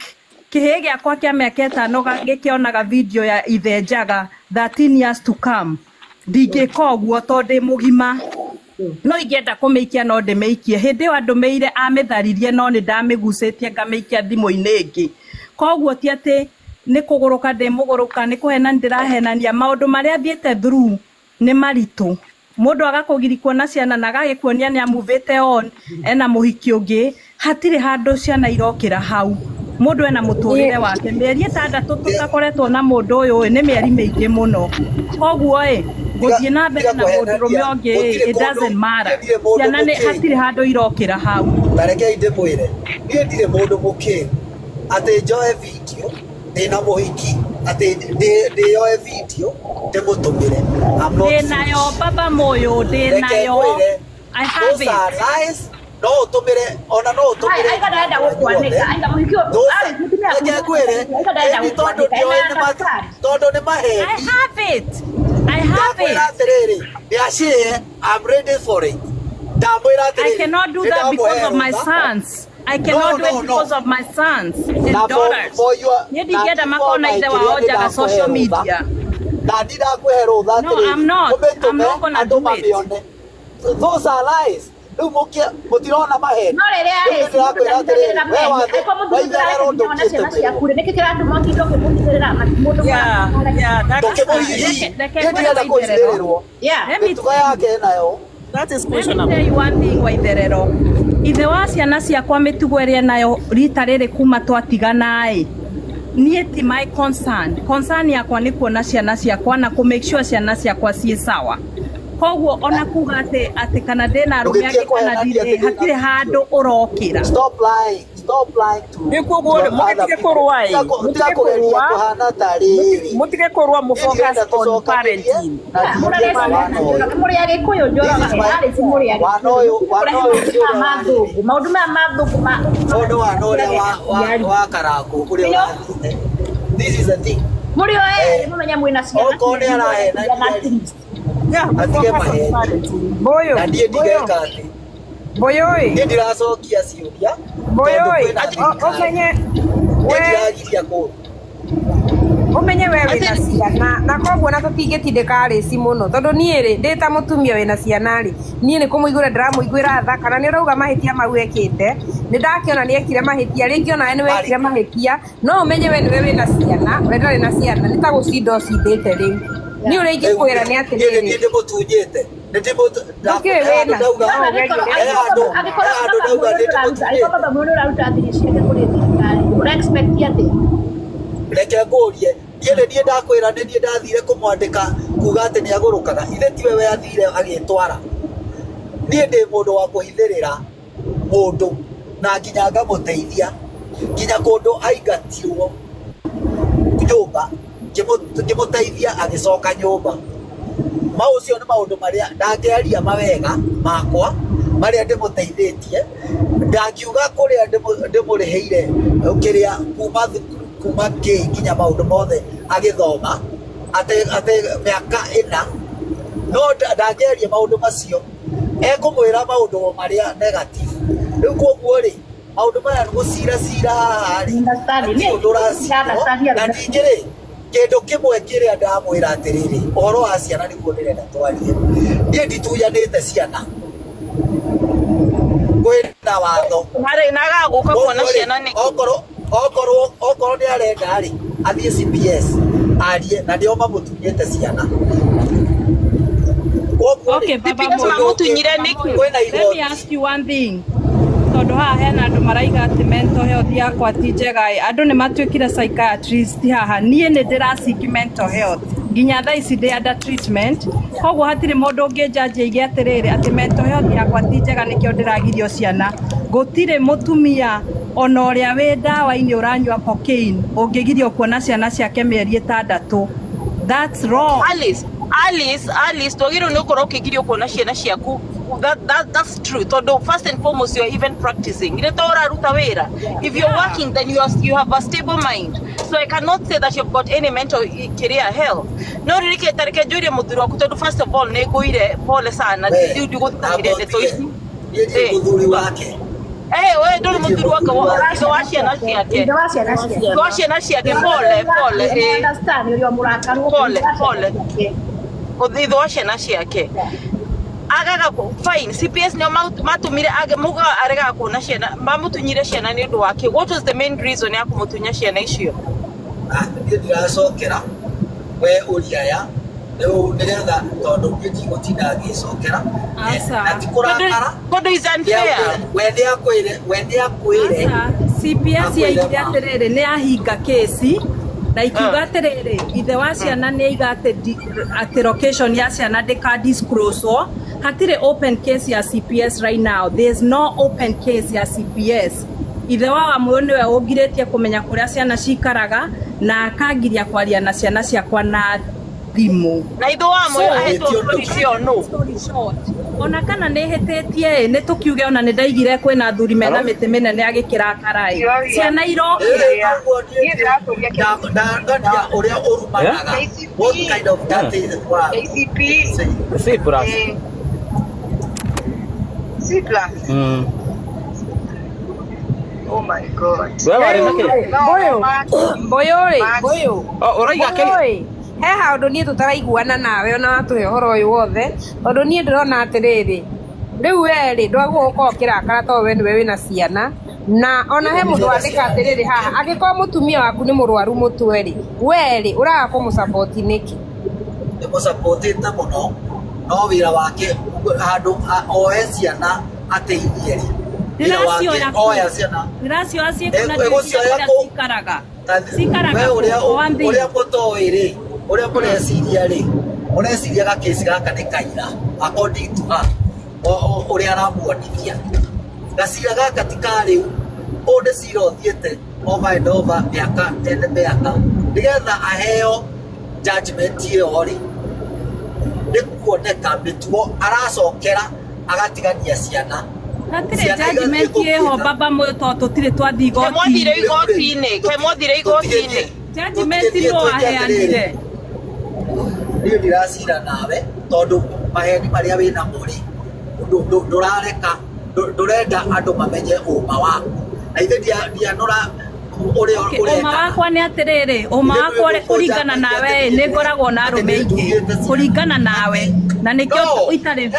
kĩhĩĩ gĩakwa kĩa mĩaka ĩtano gĩkĩonaga video ya ithe njaga 13 years to come ndingĩka ũguo tondũ ndĩ mũgima no ingĩenda kũmĩikia no ndĩmĩikie hĩndĩ ĩyo andũmĩire amĩtharirie no nĩ ndamĩgucĩtie ngamĩikia thimũ-inĩ ĩngĩ koguo ti atĩ nĩ kũgũrũka ndĩ mũgũrũka nĩ kũhenani ndĩrahenania maũndũ marĩa thiĩte through nĩ maritũ mũndũ agakũgiri kuona ciana na agagĩkuonia nĩ amuvĩte on ena mũhiki ũngĩ hatirĩ handũ ciana irokĩra hau mũndũ ena mũtũrĩre wake mĩeri ĩtandatũ tũtakoretwo na mũndũ ũyũ nĩ mĩeri mĩingĩ mũno koguo ĩ gũthiĩ na mbere na mũndũrũme ũngĩ it doesn't matter ciana nĩ hatirĩ handũ irokĩra hau ta rekei ndĩmwĩre niĩ ndirĩ mũndũ mũkĩru atĩ njoe video ndĩna mũhiki atĩ ndĩyoe video ndĩmũtũmĩre ndĩnayo baba mũyũ ndĩnayo I have it. Those are lies. No ũtũmĩre ona no ũtũmĩre Aiga ndaenda gũkwanĩka aiga mũhiki reke ngwĩre ĩni tondũ ndioĩ tondũ nĩ maheni I have it. I have it. Ndamwĩra atĩrĩrĩ nĩaciĩ I'm ready for it ndamwĩra atĩrĩrĩ I cannot do that because of my sons. I cannot do it because of my sons and daughters. Niĩ ndingĩenda makona ithe wao njaga social media. Na ndindakũhe rũtha No, I'm not. I'm not gonna do it. Those are lies. Rĩu mũtirona maheni no rĩrĩa arĩ ciana ciaku rĩ nĩkĩ kĩratũma ũtinde ũkĩmũhithĩrĩra mũndũ ndũkĩmũhihi kũhithĩrĩrwo mĩtugo yake nayo That is questionable. Let me tell you one thing wa itherero ithe wa ciana ciakwa mĩtugo ĩrĩa nayo rita rĩrĩ kuma twatigana ĩ niĩ ti my concern concern yakwa nĩ kuona ciana ciakwa na kũ make sure ciana ciakwa ciĩ sawa koguo ona kuga atĩ atĩ kana ndĩna arũme angĩ kana ndirĩ hatirĩ handũ ũrokĩra stop lying stop lying to nĩkuo guo mũgĩtige kũrũa ĩ mũtige kũrũa kũhana tarĩrĩ mũtige kũrũa mũ focus on parenting mũrĩ agĩkũyũ Njoroge arĩ mũrĩ agĩkũyũ maũndũ maya ma thũngũ ma mũndũ wana ũrĩa wa karangũ ũrĩa ũrathiĩte this is the thing mũrĩ o erĩ mũmenye mwĩna ciana okorwo nĩ arahenania atige maheni na niĩ ndigeka atĩ Mbũyũ ĩ niĩ ndiracokia ciũria Mbũyũ ĩ ũmenye we ndiragiria kũndũ ũmenye we wĩna ciana na koguo na tũtingĩtindĩka arĩci mũno tondũ niĩ rĩ ndĩ ta mũtumia wĩna ciana rĩ niĩ nĩ kũmũiguĩra ndĩramũiguĩra tha kana nĩ ũrauga mahĩtia mau ekĩte nĩ ndakĩona nĩ ekire mahĩtia rĩngĩ onawe nĩ wekire mahĩtia no ũmenye we nĩwe wĩna ciana we ndarĩ na ciana nĩ ta gũcinda ũcindĩte rĩu niĩ ũrĩa ingĩkwĩra nĩ atĩrĩrĩ niĩ ndĩmũtunyĩte angĩkorwo baba mũyũ nĩ ũraruta thiri ciake kũrĩ thirikari ũra expect atĩa reke ngũrie niĩ nĩ niĩ ndakwĩra nĩ niĩ ndathire kũmwandĩka kuga atĩ nĩ agũrũkaga ithe tiwe we athire agĩtwara niĩ ndĩ mũndũ wa kũhithĩrĩra mũndũ na nginya ngamũteithia nginya kũndũ aingatirwo nyũmba ngĩmũteithia agĩcoka nyũmba mau ũcio nĩ maũndũ marĩa ndangĩaria mawega makwa marĩa ndĩmũteithĩtie ndangiuga kũrĩa ndĩmũrĩhĩire kĩrĩa kuma thukuru kuma kĩ nginya maũndũ mothe agĩthoma ate mĩaka ĩna no ndangĩaria maũndũ macio ekũmwĩra maũndũ marĩa negative rĩu koguo rĩ maũndũ maya gũcira cira haha rĩ ũndũ ũracirwo na ningĩ rĩ kĩndũ kĩmwe kĩrĩa ndamwĩra atĩrĩrĩ ũhoro wa ciana nĩguo ndĩrenda twarie niĩ nditunyanĩte ciana kwĩna watho nagaga kuona ciana nĩkĩ okorwo nĩ arenda rĩ athiĩ CPS arie na nĩo mamũtunyĩte ciana. Okay, Baba Let me ask you one thing. Tondu haha hena andu maraiga ati mental health yakwa ti njega andu ni matuikire psychiatrist haha nie ni ndĩraseek mental health nginya thaa ici ndĩ under treatment koguo hatirĩ mũndũ ũngĩnjanjia ige atĩrĩrĩ atĩ mental health yakwa ti njega nĩkĩo ndĩragirio ciana gũtirĩ mũtumia ona ũrĩa wĩ ndawa-inĩ ũranyua cocaine ũngĩgirio kuona ciana ciake mĩeri ĩtandatũ. That's wrong. Alice, Alice, twagĩrĩirwo nĩ gũkorwo ũkĩgirio kuona ciana ciaku. That's true. Todo first and foremost, you're even practicing. If you're working, then you have a stable mind. So I cannot say that you've got any mental career health. No, first of all, pole sana. Agaga fine CPS nio matumire muga arega kuona ciana mamutunyire ciana ni undu wake. What was the main reason ya kumutunya ciana icio? Niĩ ndiracokera we ũria ya rĩu nĩgetha tondũ niĩ ndigũtinda ngĩcokera na ti kũrakara tondũ is unfair. We nĩakwĩre CPS yaigire atĩrĩrĩ nĩ yahinga kesi na ikiuga atĩrĩrĩ ithe wa ciana nĩ aiga atĩ location ya ciana ndĩka disclose. Hatirĩ open case ya CPS right now. There's no open case ya CPS. Ithe wa Wamũyũ nĩwe ũngirĩtie kũmenya kũrĩa ciana cikaraga na akangiria kwaria na ciana ciakwa na thimũ. Na ithe wa Wamũyũ ahetwo story no. Ona kana nĩ hĩtĩtie nĩ tũkiuge ona nĩ ndaigire kwĩna athuri mena mĩtĩ mĩnene agĩkĩra karaĩ. Ciana irokĩra. Ũrĩa ũrumanaga. What kind of that is? KCP. C plus. C plus. Oh my God. Boyo. Oh, uraiga ke. He haundu nie tutaraiguana nawe ona watuhe uhoro uyu wothe tondu nie ndirona atiriri riu we ri ndwagwo gukorwo kirakara to we niwe wina ciana na ona he mundu wandika atiriri haha angikorwo mutumia waku ni murwaru mutwe ri we ri uraga kumusupport niki? Ndimusupport muno no wira wake handu oe ciana ateithie ri ndĩracioya ciana ndĩracioya ciĩkũ na cikaraga cikaraga ũrĩa mũtoĩ rĩ ũrĩa mũreciria rĩ mũreciria gakĩci gaka nĩ kaira according to her ũrĩa aramuonithia gacira gaka ti ka rĩu ũũ nĩ cira ũthiĩte over and over mĩaka ene mĩaka nĩgetha aheo judgment ĩyo rĩ nĩ kuoneka mĩtugo aracokera agatigania ciana. Hatirĩ judgment ĩho Baba Mũyũ tondũ tũtirĩ twathiĩ igoti-inĩ. Kemwathire igoti-inĩ. Judgment no aheanire. Niĩ ndiracira nawe tondũ maheni marĩa wĩnamo rĩ ndũrareka ndũrenda andũ mamenye ũma waku na ithe ndianũra ũrĩa ũreka. Ũma wakwa nĩ atĩrĩrĩ ũma wakwa kũringana nawe nĩ ngoragwo na arũme aingĩ kũringana nawe na nĩkĩo itarĩ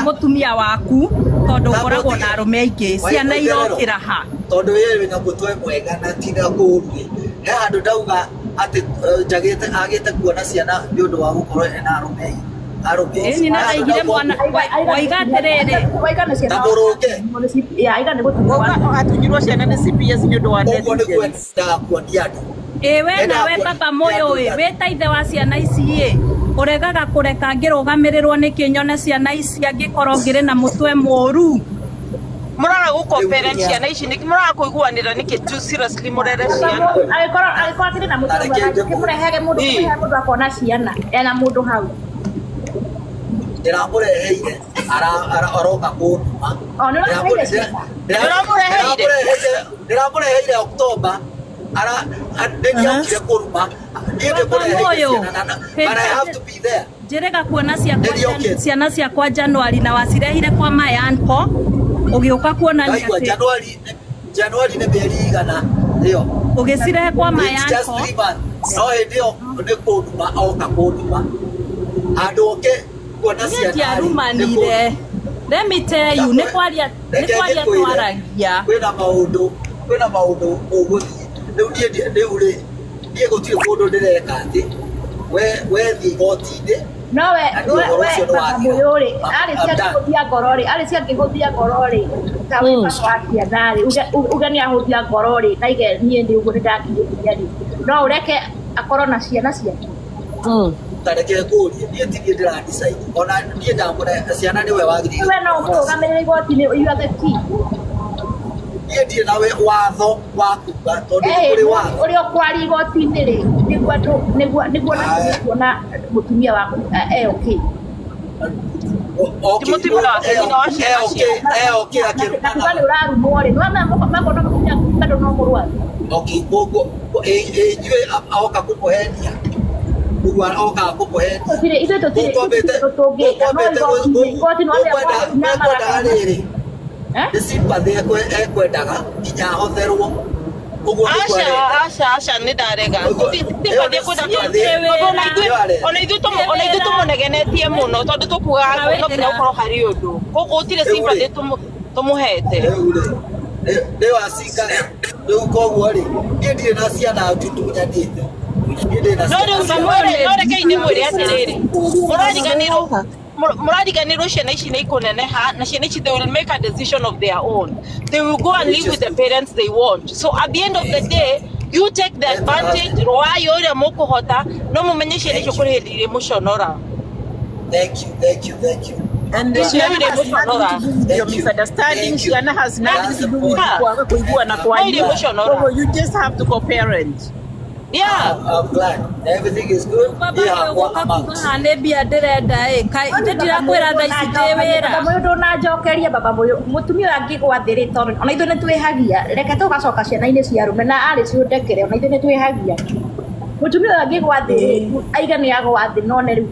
mũtumia waku tondũ ũkoragwo na arũme aingĩ ciana irokĩra ha tondũ we wĩna mũtwe mwega na ti na kũũru rĩ he handũ ndauga atĩ njagĩte agĩte kuona ciana nĩ ũndũ wa gũkorwo ena arũme arũme. Ĩni na ndaigire mwana waiga atĩrĩrĩ na mũrũnge atunyirwo ciana nĩ CPS nĩ ũndũ wa ũguo nĩguo endaga kuonia andũ. Ĩ we nawe Baba Mũyũ ĩ wĩ ta ithe wa ciana ici ĩ ũregaga kũreka ngĩrũgamĩrĩrwo nĩkĩ nyone ciana ici angĩkorwo ngĩrĩ na mũtwe mũru? Mũraga gũcooperate ciana ici nĩkĩ mũraga kũiguanĩra nĩkĩ too seriously mũrere ciana? Angĩkorwo akĩrĩ na mũtwe mwega kĩmũrehage mũndũ akona ciana ena mũndũ hau ndĩramũreheire aroka kũnduma. O nĩ ũramũheire ciana? Ndĩramũreheire October ara nĩndĩokire kũruma niĩ ndĩmũreheire ciana, but I have to be there. Njĩrĩga kuona ciakwa ciana ciakwa January na wacirehire kwa my uncle ũgĩũka kuonania atĩ January nĩ mĩeri igana ĩyo ũgĩcirehe kwa my uncle no hĩndĩ ĩyo nĩ kũnduma oka kũnduma handũ oke kuona ciana. Ndiarumanire. Let me tell you, nĩ kwaria twaragia. Kwĩna maũndũ ũgũthiĩ rĩu niĩ rĩu rĩ niĩ gũtirĩ kũndũ ndĩreka atĩ we thiĩ igoti-inĩ. No we baba mũyũ rĩ arĩ cia ngĩhũthia ngoro rĩ ta wĩ baba wa ciana rĩ uge nĩ ahũthia ngoro rĩ na ige niĩ nĩ ũguo nĩ ndakinyĩria rĩ no ũreke akorwo na ciana ciake. Ta reke ngũrie niĩ ti niĩ ndĩra decide ona niĩ ndamũre ciana nĩwe wagĩrĩire. We no ũmũrũgamĩrĩre igoti-inĩ, you are the key. Niĩ ndirĩ na watho wa kuga tondũ nĩ kũrĩ watho ũrĩa ũkwaria igoti-inĩ rĩ nĩguo kuona mũtumia waku e okay. Kuga nĩ ũrarumwo rĩ makona mũtumia bado no mũrwaru. Inyuĩ oka kũmũhenia ũguo oka kũmũhenia ithuĩ tũtirĩ tũngĩka no igoti no mekwendaga rĩrĩ nĩ sympathy ekwendaga nginya ahotherwo ũguo. Aca aca nĩ ndarega sympathy ekwenda ona ithuĩ tũmũnegenetie mũno tondũ tũkugaga no nginya ũkorwo harĩ ũndũ koguo gũtirĩ sympathy tũmũhete rĩu acinga rĩu koguo rĩ niĩ ndirĩ na ciana ndutunyanĩte. No rekei ndĩmwĩre atĩrĩrĩ mũrariganĩrwo ciana ici nĩ ikũneneha na ciana ici they will make a decision of their own. They will go and live with the parents they want. So at the end of the day you take the advantage rwayo ũrĩa mũkũhota no mũmenye ciana icio kũrĩ hĩndĩ irĩ mũconora. Thank you, thank you, thank you. And Ciana has nothing to do with your misunderstanding. Ciana has nothing to do with kwaga kũiguana kwanyu. Koguo you just have to co-parent. Yeah. I'm glad. Everything is good. Yeah, what amount? Nĩ mbia ndĩrenda ĩ kaĩ ndirakwĩra thaa ici ndĩ wĩra. Baba mũyũ ndũnanjokeria baba mũyũ mũtumia ũyũ angĩgwa thĩ rĩ tondũ ona ithuĩ nĩ twĩhagia reke tũgacoka ciana-inĩ cia arũme na arĩ ciũndekere ona ithuĩ nĩ twĩhagia mũtumia ũyũ angĩgwa thĩ rĩ aiga nĩ agwa thĩ no nĩ rĩu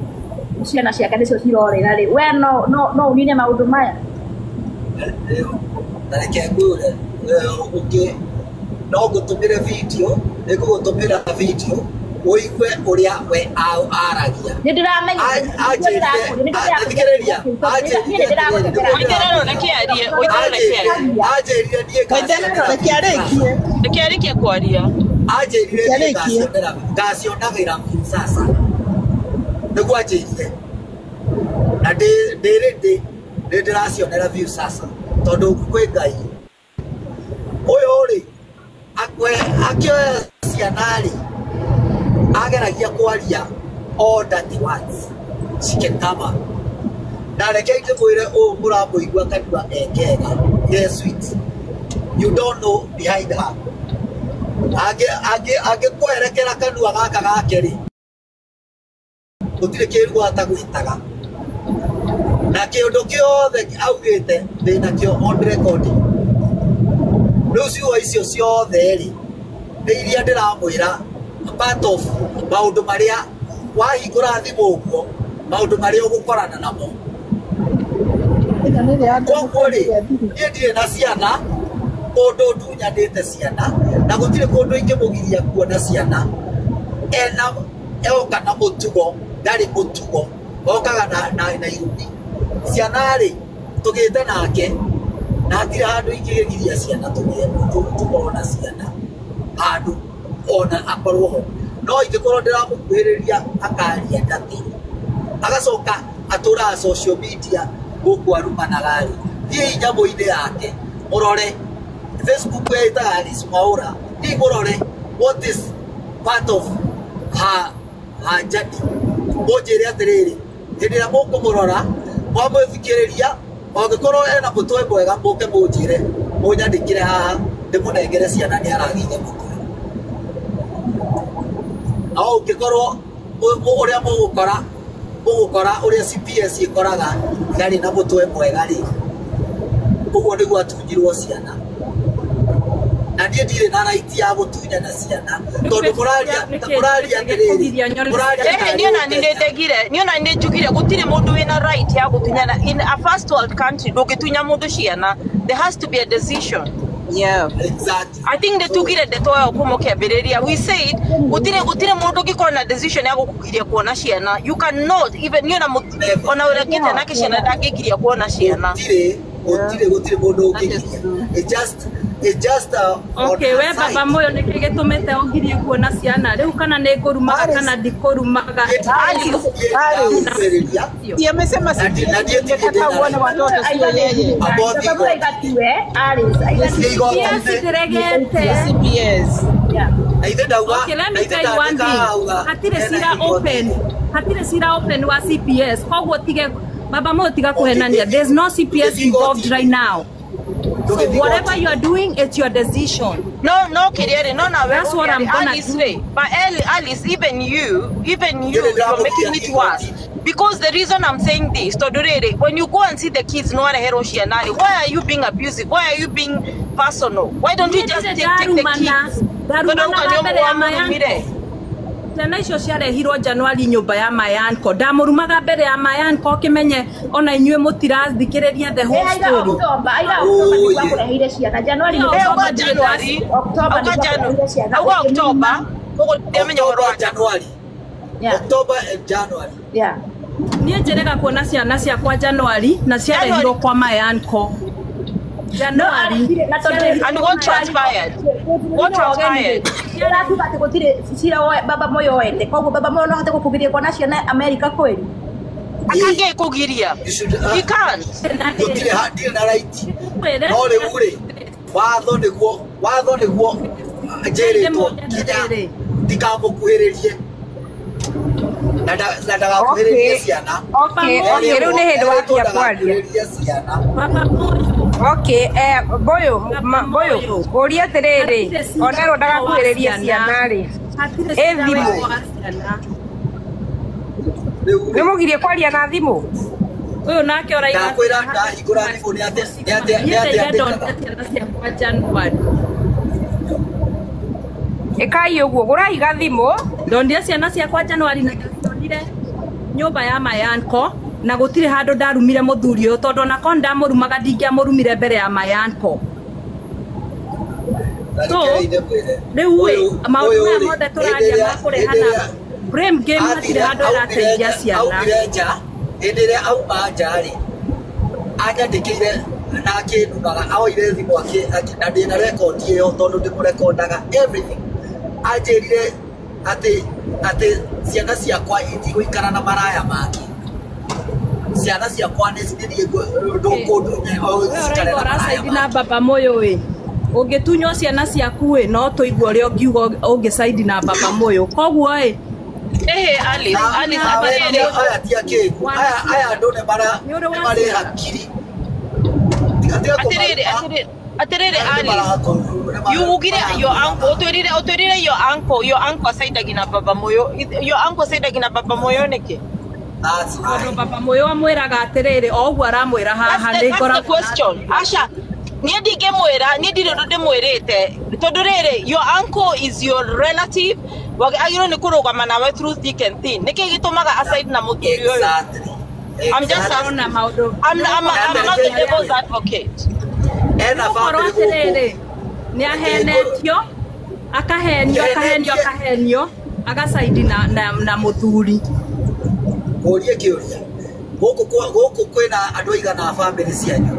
ciana ciake nĩcio cirorĩra rĩ we no ũnine maũndũ maya. Na reke ngwĩre ũngĩ no ngũtũmĩre video nĩngũgũtũmĩra video ũigue ũrĩa we aragia. Nĩ ndĩramenya. Thikĩrĩria anjĩrire niĩ reke kwaria anjĩrire niĩ ngacionagĩra sasa nĩguo anjĩrire na ndĩrĩ nĩ ndĩracionera view sasa tondũ kwĩ Ngai ũyũ rĩ akĩoya ciana rĩ ageragia kwaria all dirty words she can come up na reke ndĩmwĩre ũũ mũramũigua kanua ekega yes sweet you don't know behind her angĩkwerekera kanua gaka gake rĩ gũtirĩ kĩrugo atagwĩtaga na kĩũndũ kĩothe augĩte ndĩnakĩo on record. Rĩu ciugo icio ciothe rĩ nĩ iria ndĩramwĩra part of maũndũ marĩa wahingũra thimũ ũguo maũndũ marĩa ũgũkorana namo. Koguo rĩ niĩ ndirĩ na ciana kũndũ ndunyanĩte ciana na gũtirĩ kũndũ ingĩmũgiria kuona ciana ena oka na mũtugo ndarĩ mũtugo okaga na irumi ciana rĩ tũgĩte nake na hatirĩ handũ ingĩgiria ciana tũkorwo na ciana handũ ona akorwo ho no ingĩkorwo ndĩramũkuhĩrĩria akaria ndati agacoka atũraga social media gũkũ arumanaga rĩ thiĩi nyamũ-inĩ yake mũrore Facebook ĩtaga Alice Mwaũra thiĩi mũrore what is part of her journey mũnjĩre atĩrĩrĩ hĩndĩ ĩrĩa mũkũmũrora mwamũthikĩrĩria angĩkorwo ena mũtwe mwega mũke mũnjĩre mũnyandĩkĩre haha ndĩmũnengere ciana nĩ aragĩire mũtwe no ũngĩkorwo ũrĩa mũgũkora Mũgũkora ũrĩa CPS ĩkoraga ndarĩ na mũtwe mwega rĩ, ũguo nĩguo atunyirwo ciana. Na niĩ ndirĩ na right ya gũtunyana ciana tondũ mũraria atĩrĩrĩ, mũraria Ehe, niĩ ona nĩ ndegire, niĩ ona nĩ njugire gũtirĩ mũndũ wĩna right ya gũtunyana. In a first world country ndũngĩtunya mũndũ ciana. There has to be a decision. Yeah. Exactly. I think nĩtugire ndeto ĩyo kuma ũkĩambĩrĩria. We said gũtirĩ mũndũ ũngĩkorwo na decision ya gũkũgiria kuona ciana. You cannot even niĩ ona ũrĩa ngĩte nake ciana ndangĩgiria kuona ciana. Gũtirĩ mũndũ ũngĩgiria. It just Okay, we baba moyo nĩkĩ gĩtũmĩte ũngirie kuona ciana rĩu kana nĩ ngũrumaga kana ndikũrumaga? Si amesema si uone watoto sio yeye. CPS. Okay, let me tell you one thing. Hatirĩ cira open. Hatirĩ cira open wa CPS. Koguo tige baba moyo tiga kũhenania. There's no CPS involved right now. So whatever you are doing, it's your decision. No, Kiriere, no, no. That's what I'm gonna Alice, do. But Alice, even you, you're making it worse. Because the reason I'm saying this, Todorere, when you go and see the kids, no why are you being abusive? Why are you being personal? Why don't you just take the kids? Ciana icio ciarehirwo Januari nyũmba ya my uncle. Ndamũrumaga mbere ya my uncle ũkĩmenye ona inyuĩ mũtirathikĩrĩria the whole story. October and January. Yeah. Niĩ njĩrĩga kuona ciana ciakwa Januari na ciarehirwo kwa my uncle. January. And what transpired? What transpired? Ũratuga atĩ gũtirĩ cira baba moyo oete. Koguo baba moyo no ahote gũkũgiria kuona ciana America kweli? Akangĩ kũgiria. He can't. Gũtirĩ ndirĩ na right. No rĩu rĩ, watho nĩguo njĩrĩtwo nginya ndikamũkuhĩrĩrie. Na ndagakuhĩrĩrie ciana. Okay, rĩu nĩ hĩndĩ wakia kwaria. Okay, Mboyo, ũria atĩrĩrĩ, onerwo ndagakuhĩrĩrie ciana rĩ, ĩ thimũ. Nĩ mũgirie kwaria na thimũ? Ũyũ nake ũraiga Ndakwĩra ndahingũra thimũ nĩ atĩ ciana ciakwa Januari. Ĩkai ũguo, gũrai gathimũ. Ndonire ciana ciakwa Januari na ndonire nyũmba ya my uncle na gũtirĩ handũ ndarumire mũthuri ũyũ tondũ ona korwo ndamũrumaga ndingĩamũrumire mbere ya my uncle. So rĩu ĩ maũndũ maya mothe tũraria ma kũrehana blame game hatirĩ handũ ĩrateithia ciana. Aumire nja, hĩndĩ ĩrĩa auma nja rĩ, anyandĩkĩire na akĩnumaga, aoire thimũ na ndĩna rekondi ĩyo tondũ ndĩmũrekondaga everything. Anjĩrire atĩ ciana ciakwa itigũikara na maraya make. Ciana ciakwa nĩ cithiĩ kũndũ cikare na maraya na baba moyo ĩ ũngĩtunywo ciana ciaku ĩ no tũigue ũrĩa ũngiuga ũngĩcaidi na baba moyo koguo ĩ Ehe, Alice, atĩrĩrĩ aya ti akĩgu aya andũ nĩ marĩ hakiri. Atĩrĩrĩ Alice, you ugire your uncle utwirire your uncle acaidagi na baba moyo. Your uncle acaidagi na baba moyo nĩkĩ? Tondũ baba moyo amwĩraga atĩrĩrĩ o ũguo aramwĩra haha nĩ ngoragwo. Asha, niĩ ndingĩmwĩra, niĩ ndirĩ ũndũ ndĩmwĩrĩte tondũ rĩrĩ your uncle is your relative, agĩrĩirwo nĩ kũrũgama nawe through thick and thin. Nĩkĩ gĩtũmaga aside na mũthuri ũyũ? I'm just asking. I'm not the devil's advocate. Gũkorwo atĩrĩrĩ nĩ ahenetio akahenio akahenio akahenio agacaidi na mũthuri. Kũrie kĩũria gũkũ kwĩna andũ aigana a bamĩrĩ cianyu?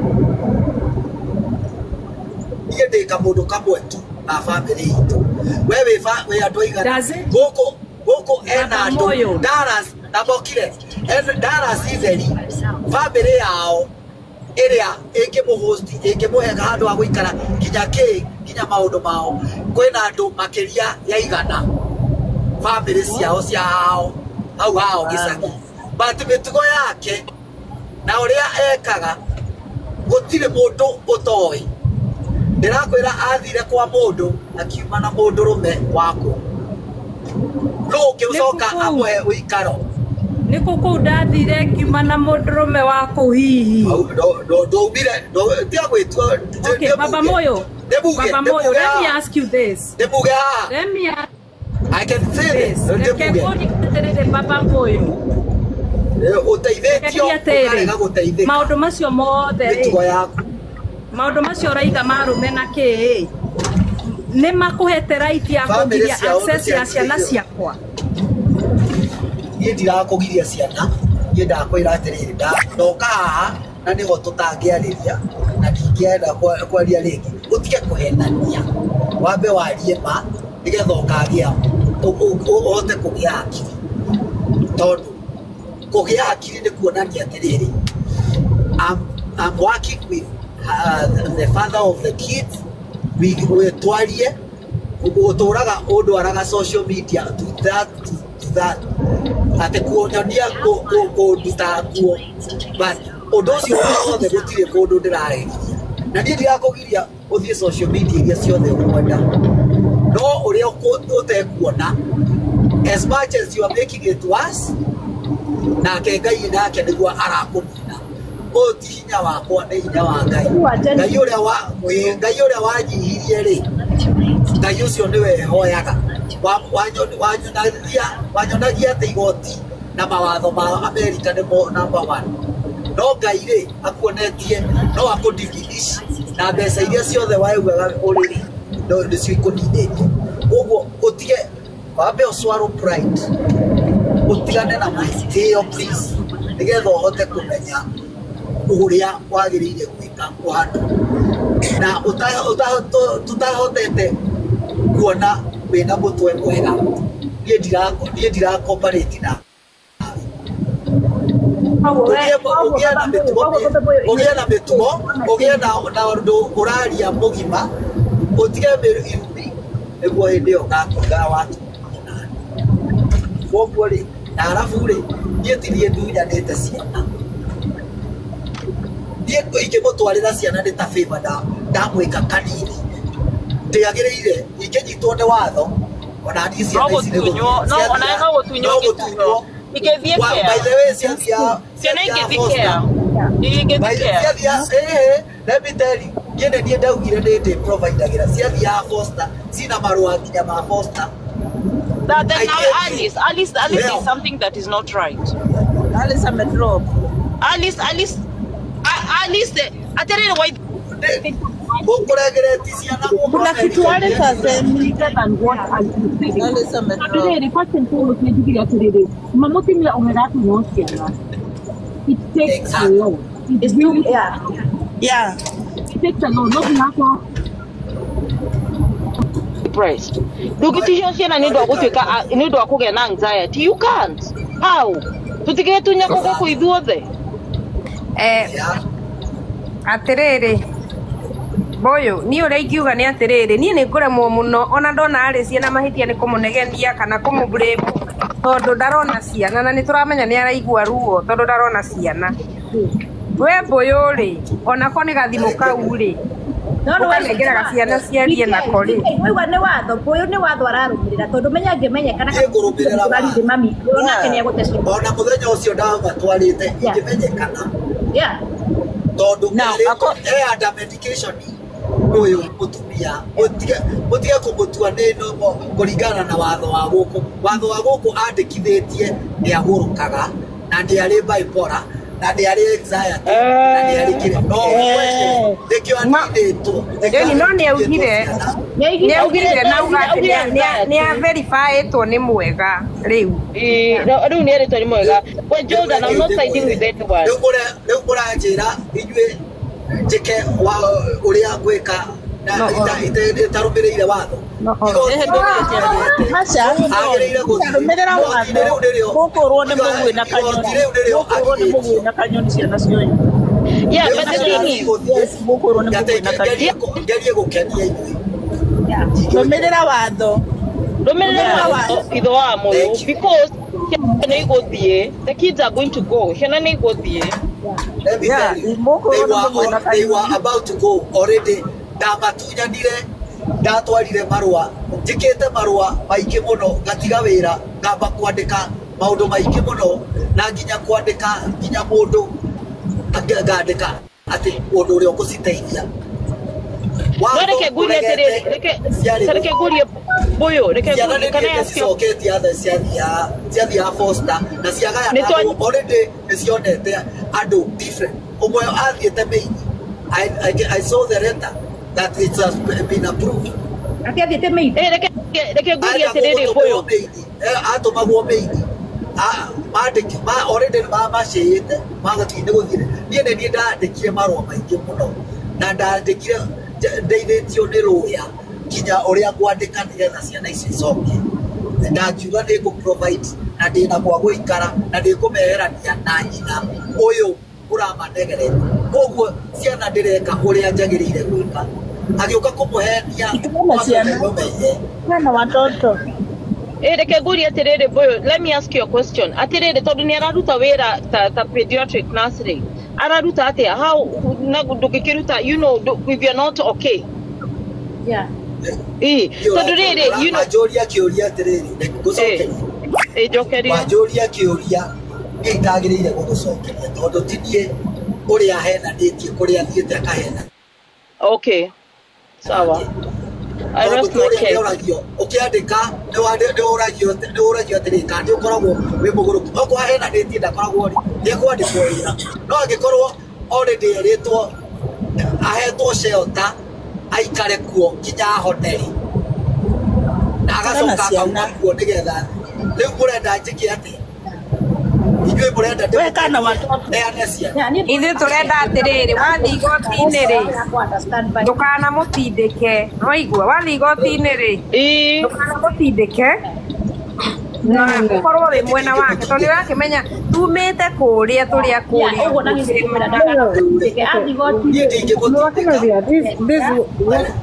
Niĩ ndĩ kamũndũ kamwe tu a bamĩrĩ itũ. We wĩ andũ aigana? Gũkũ ena andũ Dallas na mokire Dallas itheri bamĩrĩ yao ĩrĩa ĩngĩmũhost ĩngĩmũhe handũ ha gũikara nginya kĩ nginya maũndũ mao kwĩna andũ makĩria ya igana bamĩrĩ ciao cia hao hau hao gĩcagi. But mĩtugo yake na ũrĩa ekaga gũtirĩ mũndũ ũtoĩ. Ndĩrakwĩra athire kwa mũndũ akiuma na mũndũrũme waku. Nũ ũngĩcoka amũhe ũikaro? Nĩ kũ kũu ndathire ngiuma na mũndũrũme wa kũu hihi. Ndaumire tia gwĩtua. Okay, Baba Moyo. Baba Moyo, let me ask you this. Ndĩmuge haha. Let me ask I can say this. Reke ngũrie atĩrĩrĩ Baba Moyo. Ũteithĩtio ũkarega gũteithĩka. Maũndũ macio mothe rĩ. Mĩtugo yaku. Maũndũ macio ũraiga marũme na kĩĩ nĩ makũhete right ya kũgiria access ya ciana ciakwa. Niĩ ndirakũgiria ciana, niĩ ndakwĩra atĩrĩrĩ, ndoka haha na nĩho tũtangĩarĩria na ndingĩenda kwaria rĩngĩ. Ũtige kũhenania, wambe warie ma nĩgetha ũkagĩa ũhote kũgĩa hakiri, tondũ kũgĩa hakiri nĩ kuonania atĩrĩrĩ, I'm working with the father of the kids. We twarie ũtũraga ũndwaraga social media to that to that atĩ kuonania kũnduta nguo, but ũndũ ũcio wothe gũtirĩ kũndũ ndĩrareria na niĩ ndirakũgiria ũthiĩ social media iria ciothe ũkwenda, no ũrĩa ũtekuona as much as you are making it worse, nake Ngai nake nĩguo arakũmina. Ũyũ ti hinya wakwa, nĩ hinya wa Ngai. Ngai ũrĩa wanyihirie rĩ, Ngai ũcio nĩwe hoyaga. Wanyonagia atĩ igoti na mawatho ma Amerika nĩmo number one. No Ngai rĩ akuonetie no akũdiminish na mbeca iria ciothe waugaga ũrĩ rĩ, no nĩcio ikũninĩte. Koguo ũtige wambe ũswallow pride, ũtigane na mwĩtĩo please, nĩgetha ũhote kũmenya ũrĩa wagĩrĩire gwĩka ũhandũ na ũtahotete kuona wĩna mũtwe mwega. Niĩ ndirakomparĩti na ũgĩe na mĩtugo, ũgĩe na ũndũ ũraria mũgima, ũtige irumi nĩguo hĩndĩ ĩyo ũgakuga watu. Koguo rĩ, na arabu rĩ, niĩ ti niĩ ndunyanĩte ciana, niĩ ingĩmũtwarĩra ciana nĩ ta favor ndamwĩka kanini, ndĩagĩrĩire ingĩnyitwo nĩ watho ona niĩ ciana ici nĩ gũtunywo. By the way, ciana ingĩthiĩ care, let me tell you, niĩ nĩ niĩ ndaugire nĩ ndĩ providagĩra ciathiaga foster, cina marũa nginya ma foster. That then now Alice is something that is not right. Alice amedrop. Alice aterere why kuna kitu Alice asemi Alice amedrop. Aterere question kwa mtu aterere mamutimia umeratu no ciana. It takes a lot. It's really, yeah. It takes a lot. Not enough. Depressed. Ndũngĩtihio ciana nĩ ũndũ wa gũtuĩka nĩ ũndũ wa kũgĩa na anxiety. You can't. How? Tũtigĩtunya gũkũ ithuothe. Atĩrĩrĩ Boyo, niĩ ũrĩa ingiuga nĩ atĩrĩrĩ, niĩ nĩ ngũremwo mũno ona ndona Alice ena mahĩtia nĩ kũmũnegenia kana kũmũblame tondũ ndarona ciana na nĩ tũramenya nĩ araigua ruo tondũ ndarona ciana. We Boyo rĩ, onako nĩ gathimũ kau rĩ, ũkanengeraga ciana ciarie nako rĩ. Waigua nĩ watho, Boyo nĩ watho ararũmĩrĩra tondũ menya angĩmenyekana kana mami onake nĩ egũte ciana. Ona mũthenya ũcio ndamatwarĩte ingĩmenyekana. Tondũ under medication ũyũ mũtumia mũtige kũmũtua nĩ normal kũringana na watho wa gũkũ. Watho wa gũkũ andĩkithĩtie nĩ agũrũkaga na nĩ arĩ bipolar na nĩ arĩ anxiety na nĩ arĩ kĩrĩa. No nĩkĩo aninĩtwo. No nĩ augire na auga atĩ nĩ averifyĩtwo nĩ mwega rĩu. Rĩu nĩ erĩtwo nĩ mwega. Well, Jordan, I'm not siding with anyone. Rĩu mũranjĩra inyuĩ njĩke ũrĩa ngwĩka na itarũmĩrĩire watho. Rũmĩrĩra watho. Gũkũrwo nĩ mũgwĩ na kanyoni. Gũkũrwo nĩ mũgwĩ na kanyoni ciana cioĩ. Yeah, but the thing is, gũkũrwo nĩ mũgwĩ na kanyoni. Ngerie gũkenia inyuĩ. Rũmĩrĩra watho. Rũmĩrĩra watho itho wa moyo because ciana nĩ igũthiĩ, the kids are going to go. Ciana nĩ igũthiĩ. Let me tell you, they were about to go already. Ndamatunyanire, ndatwarire marũa, njĩkĩte marũa maingĩ mũno, ngatiga wĩra, ngamba kwandĩka Maũndũ maingĩ mũno na nginya kwandĩka nginya mũndũ ngandĩka atĩ ũndũ ũrĩa ũkũciteithia. No reke ngurie atĩrĩrĩ, reke ngurie Mbuyu, reke ngurie kana cicoketie atha ciathiaga foster na ciagayana already nĩ cionete andũ different. Ũmwe athiĩte Maine. I saw the letter that it has been approved. Ati athiĩte Maine. Reke ngurie atĩrĩrĩ Mbuyu. Atũmagwo Maine. Mandĩki already macĩĩte magathiĩ nĩ gũthire. Niĩ nĩ niĩ ndandĩkire marũa maingĩ mũno na ndandĩkire ndeithĩtio nĩ lawyer nginya ũrĩa ngwandĩka nĩgetha ciana icio icoke. Ndangiuga nĩ ngũ provide na ndĩna gwa gũikara na ndĩkũmeherania na nyina ũyũ ũramanegerete. Koguo ciana ndĩreka ũrĩa njagĩrĩire gwĩka. Agĩũka kũmũhenia na watoto. Reke ngurie atĩrĩrĩ Mbuyu, let me ask you a question. Atĩrĩrĩ tondũ nĩ araruta wĩra ta pediatric nursery. Araruta atĩa? How na ndũngĩkĩruta, you know, if you're not okay. Yeah. Tondũ rĩrĩ, you know, wanjũria kĩũria atĩrĩrĩ, ngũcokeria. Njokeria. Wanjũria kĩũria niĩ itagĩrĩire gũgũcokeria tondũ ti niĩ ũrĩa ahenanĩtie kũrĩa athiĩte akahena. Okay. Sawa. I rest my case. Ũkĩandĩka nĩ ũragio atĩrĩrĩ kana nĩ ũkoragwo wĩ mũgũrũki. Okorwo ahenanĩtie ndakoragwo rĩ, nĩ ekwandĩkwo wĩra. No angĩkorwo already erĩtwo ahetwo shelter aikare kuo nginya ahone rĩ, na agacoka akauma kuo nĩgetha rĩu mũrenda njĩke atĩa? Inyuĩ mũrenda ndĩneane ciana? Ithuĩ tũrenda atĩrĩrĩ, wathiĩ igoti-inĩ rĩ, ndũkanamũtindĩke. Nĩwaigua? Wathiĩ igoti-inĩ rĩ, ndũkanamũtindĩke na ũkorwo wĩ mwena wake tondũ nĩũrakĩmenya tumĩte kũrĩa tũrĩa kũrĩa.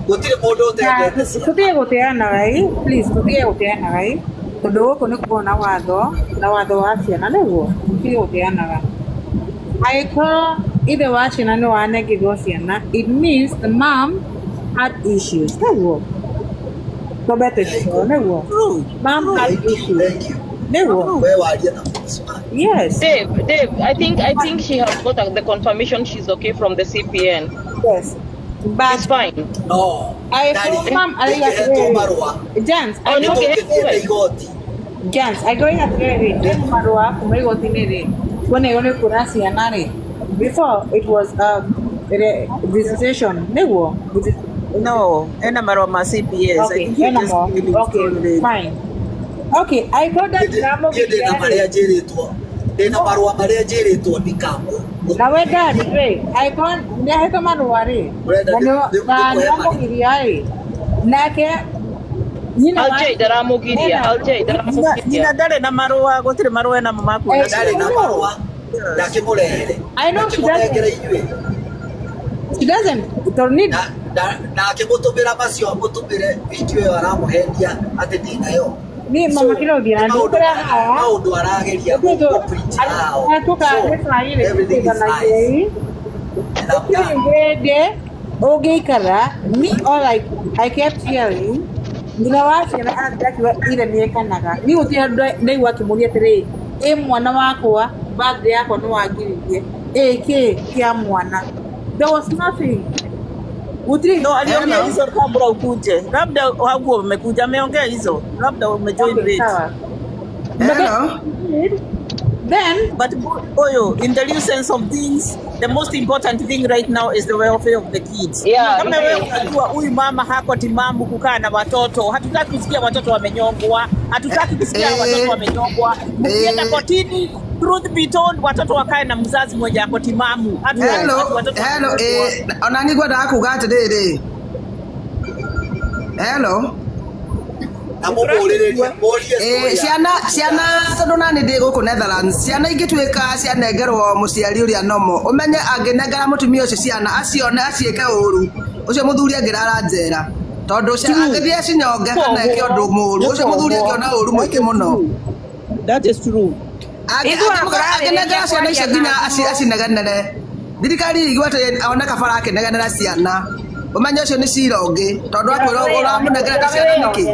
Gũtirĩ mũndũ ũtendete ciana. Tũtige gũteanaga ĩ, please tũtige gũteanaga ĩ, tondũ gũkũ nĩ kuona watho na watho wa ciana nĩguo tũtige gũteanaga. Angĩkorwo ithe wa ciana nĩ wanengerwo ciana, it means the mom had issues nĩguo. Twambete nĩguo. Mom had issues nĩguo. We waria na mũndũ. Yes. Dave, I think she has got the confirmation she's okay from the CPN. Yes. But it's fine. No. I mom Jans, I Jans, I going atĩrĩrĩ, marũa kuma igoti-inĩ rĩ, kuona nĩ kuona ciana rĩ. Before it was visitation, nĩguo? No, ena marũa ma CPS. Okay, ena marũa. Okay, fine. Okay, I got that drama. Ndĩna marĩa njĩrĩtwo. Ndĩna marũa marĩa njĩrĩtwo ndikamwe. Na we daddy rĩ, angĩkorwo nĩahetwo marũa rĩ, na nĩamũgiria rĩ, nake Aljay ndaramũgiria, Aljay ndaramũgiria. Nyina ndarĩ na marũa, gũtirĩ marũa ena mo ma kuona. Ndarĩ na marũa, ndakĩmũrehere. I know she doesn't. She doesn't. Don't need. Na akĩmũtũmĩra macio amũtũmĩre video ĩyo aramũhendia atĩ ndĩnayo. Ni mama Kirothi na ndukura haha. Maũndũ arageria gũ-preach haha. Everything is nice. Ngende ũngĩikara me all I kept hearing nyina wa ciana akiuga ithe nĩekanaga. Niĩ gũtirĩ handũ ndaigua akĩmũria atĩrĩrĩ, ĩ mwana wakwa birthday yakwa nĩ wangiririe, ĩ kĩ kĩa mwana. There was nothing. Gũtirĩ. No, aliongea hizo kabla ukuje. Labda hakuwa umekuja, ameongea hizo. Labda umejoin Okay, late. sawa. Hello. Then, but Oyo, in the real sense of things, the most important thing right now is the welfare of the kids. Yeah, Kama wewe unajua huyu mama hako timamu kukaa na watoto, hatutaki kusikia watoto wamenyongwa, hatutaki kusikia watoto wamenyongwa. Mkienda kotini, truth be told, watoto wakae na mzazi mwenye ako timamu. Hatutaki Hello, watoto hello, ona nĩ ngwendaga kuga atĩrĩrĩ. Hello. Ciana ciana tondũ nani ndĩ gũkũ Netherlands, ciana ingĩtuĩka cianengerwo mũciari ũrĩa nomo, ũmenye angĩnengera mũtumia ũcio ciana acione aciĩke ũru, ũcio mũthuri angĩrara njera. Tondũ angĩthiĩ acinyonge kana eke ũndũ mũru, ũcio mũthuri angĩona ũru mũingĩ mũno. That is true. Angĩnengera ciana icio nginya acinegenere. Thirikari ĩigua atĩ one kabara akĩnegenera ciana. Ũmenye ũcio nĩ cira ũngĩ, tondũ akwĩra ũramũnengerete ciana nĩkĩ?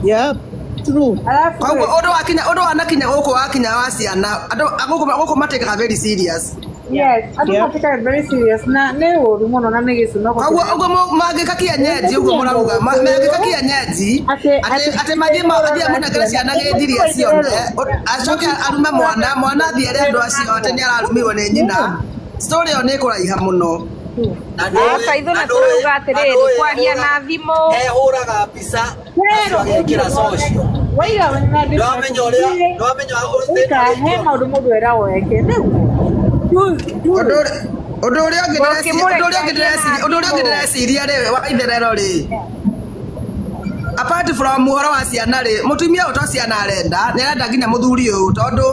Yep. True. Alafu Koguo ũndũ wakinya ũndũ wanakinya gũkũ wakinya wa ciana andũ a gũkũ gũkũ matĩkaga very serious. Yes, andũ Yeah. matikaga very serious na nĩ ũru mũno na nĩ gĩcunoko Koguo kĩnene. ũguo mangĩka kienyeji ũguo mũrauga mangĩka kienyeji Atĩ atĩ atĩ atĩ mathiĩ mathiĩ amũnengere ciana gĩthiri acione acoke arume mwana mwana athiĩ ere andũ acio atĩ nĩ ararumirwo nĩ nyina story ĩyo nĩ ĩkũraiha mũno. Na ndũĩ Aca ithuĩ na na ndũĩ tũrauga na atĩrĩrĩ ndũĩ kwaria hũraga na thimũ ehũraga mbica Kwĩrwo acio agekĩra social. waiga wena Ndwamenya ũrĩa ndwamenya thĩna Ika ũrĩa he ingĩona. maũndũ mũndũ eragwo eke nĩguo. Ũndũ ũrĩa ũndũ ũrĩa ũngĩ ndĩreciria ũndũ ũrĩa ũngĩ Ũngĩmũrekereria na ndĩreciria ũndũ ũrĩa ũngĩ thimũ ndĩreciria rĩ wa itherero rĩ apart from ũhoro wa ciana rĩ mũtumia ũyũ to ciana arenda nĩ arenda nginya mũthuri ũyũ tondũ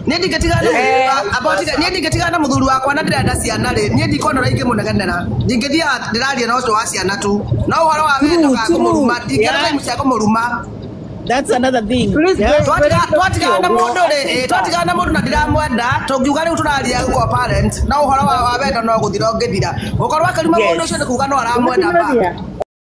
niĩ ndingĩtigana na mũthuri Aca. niĩ ndingĩtigana na mũthuri wakwa na ndĩrenda ciana rĩ niĩ ndikuona ũrĩa ingĩmũnegenera ndingĩthiaga ndĩraria na ũcio wa ciana tu no ũhoro wa wendo True, kana true. kũmũruma ndingĩona Yeah. time cia kũmũruma. That's another thing. Please Yeah. Twatigana na Ũguo. mũndũ rĩ twatigana na mũndũ na ndiramwenda tũngiuga rĩu tũraria gũkorwo parent no ũhoro wa wendo no gũthira ũngĩthira gũkorwo akĩruma mũndũ ũcio Yes. nĩ kuga no aramwenda back. Mũtumia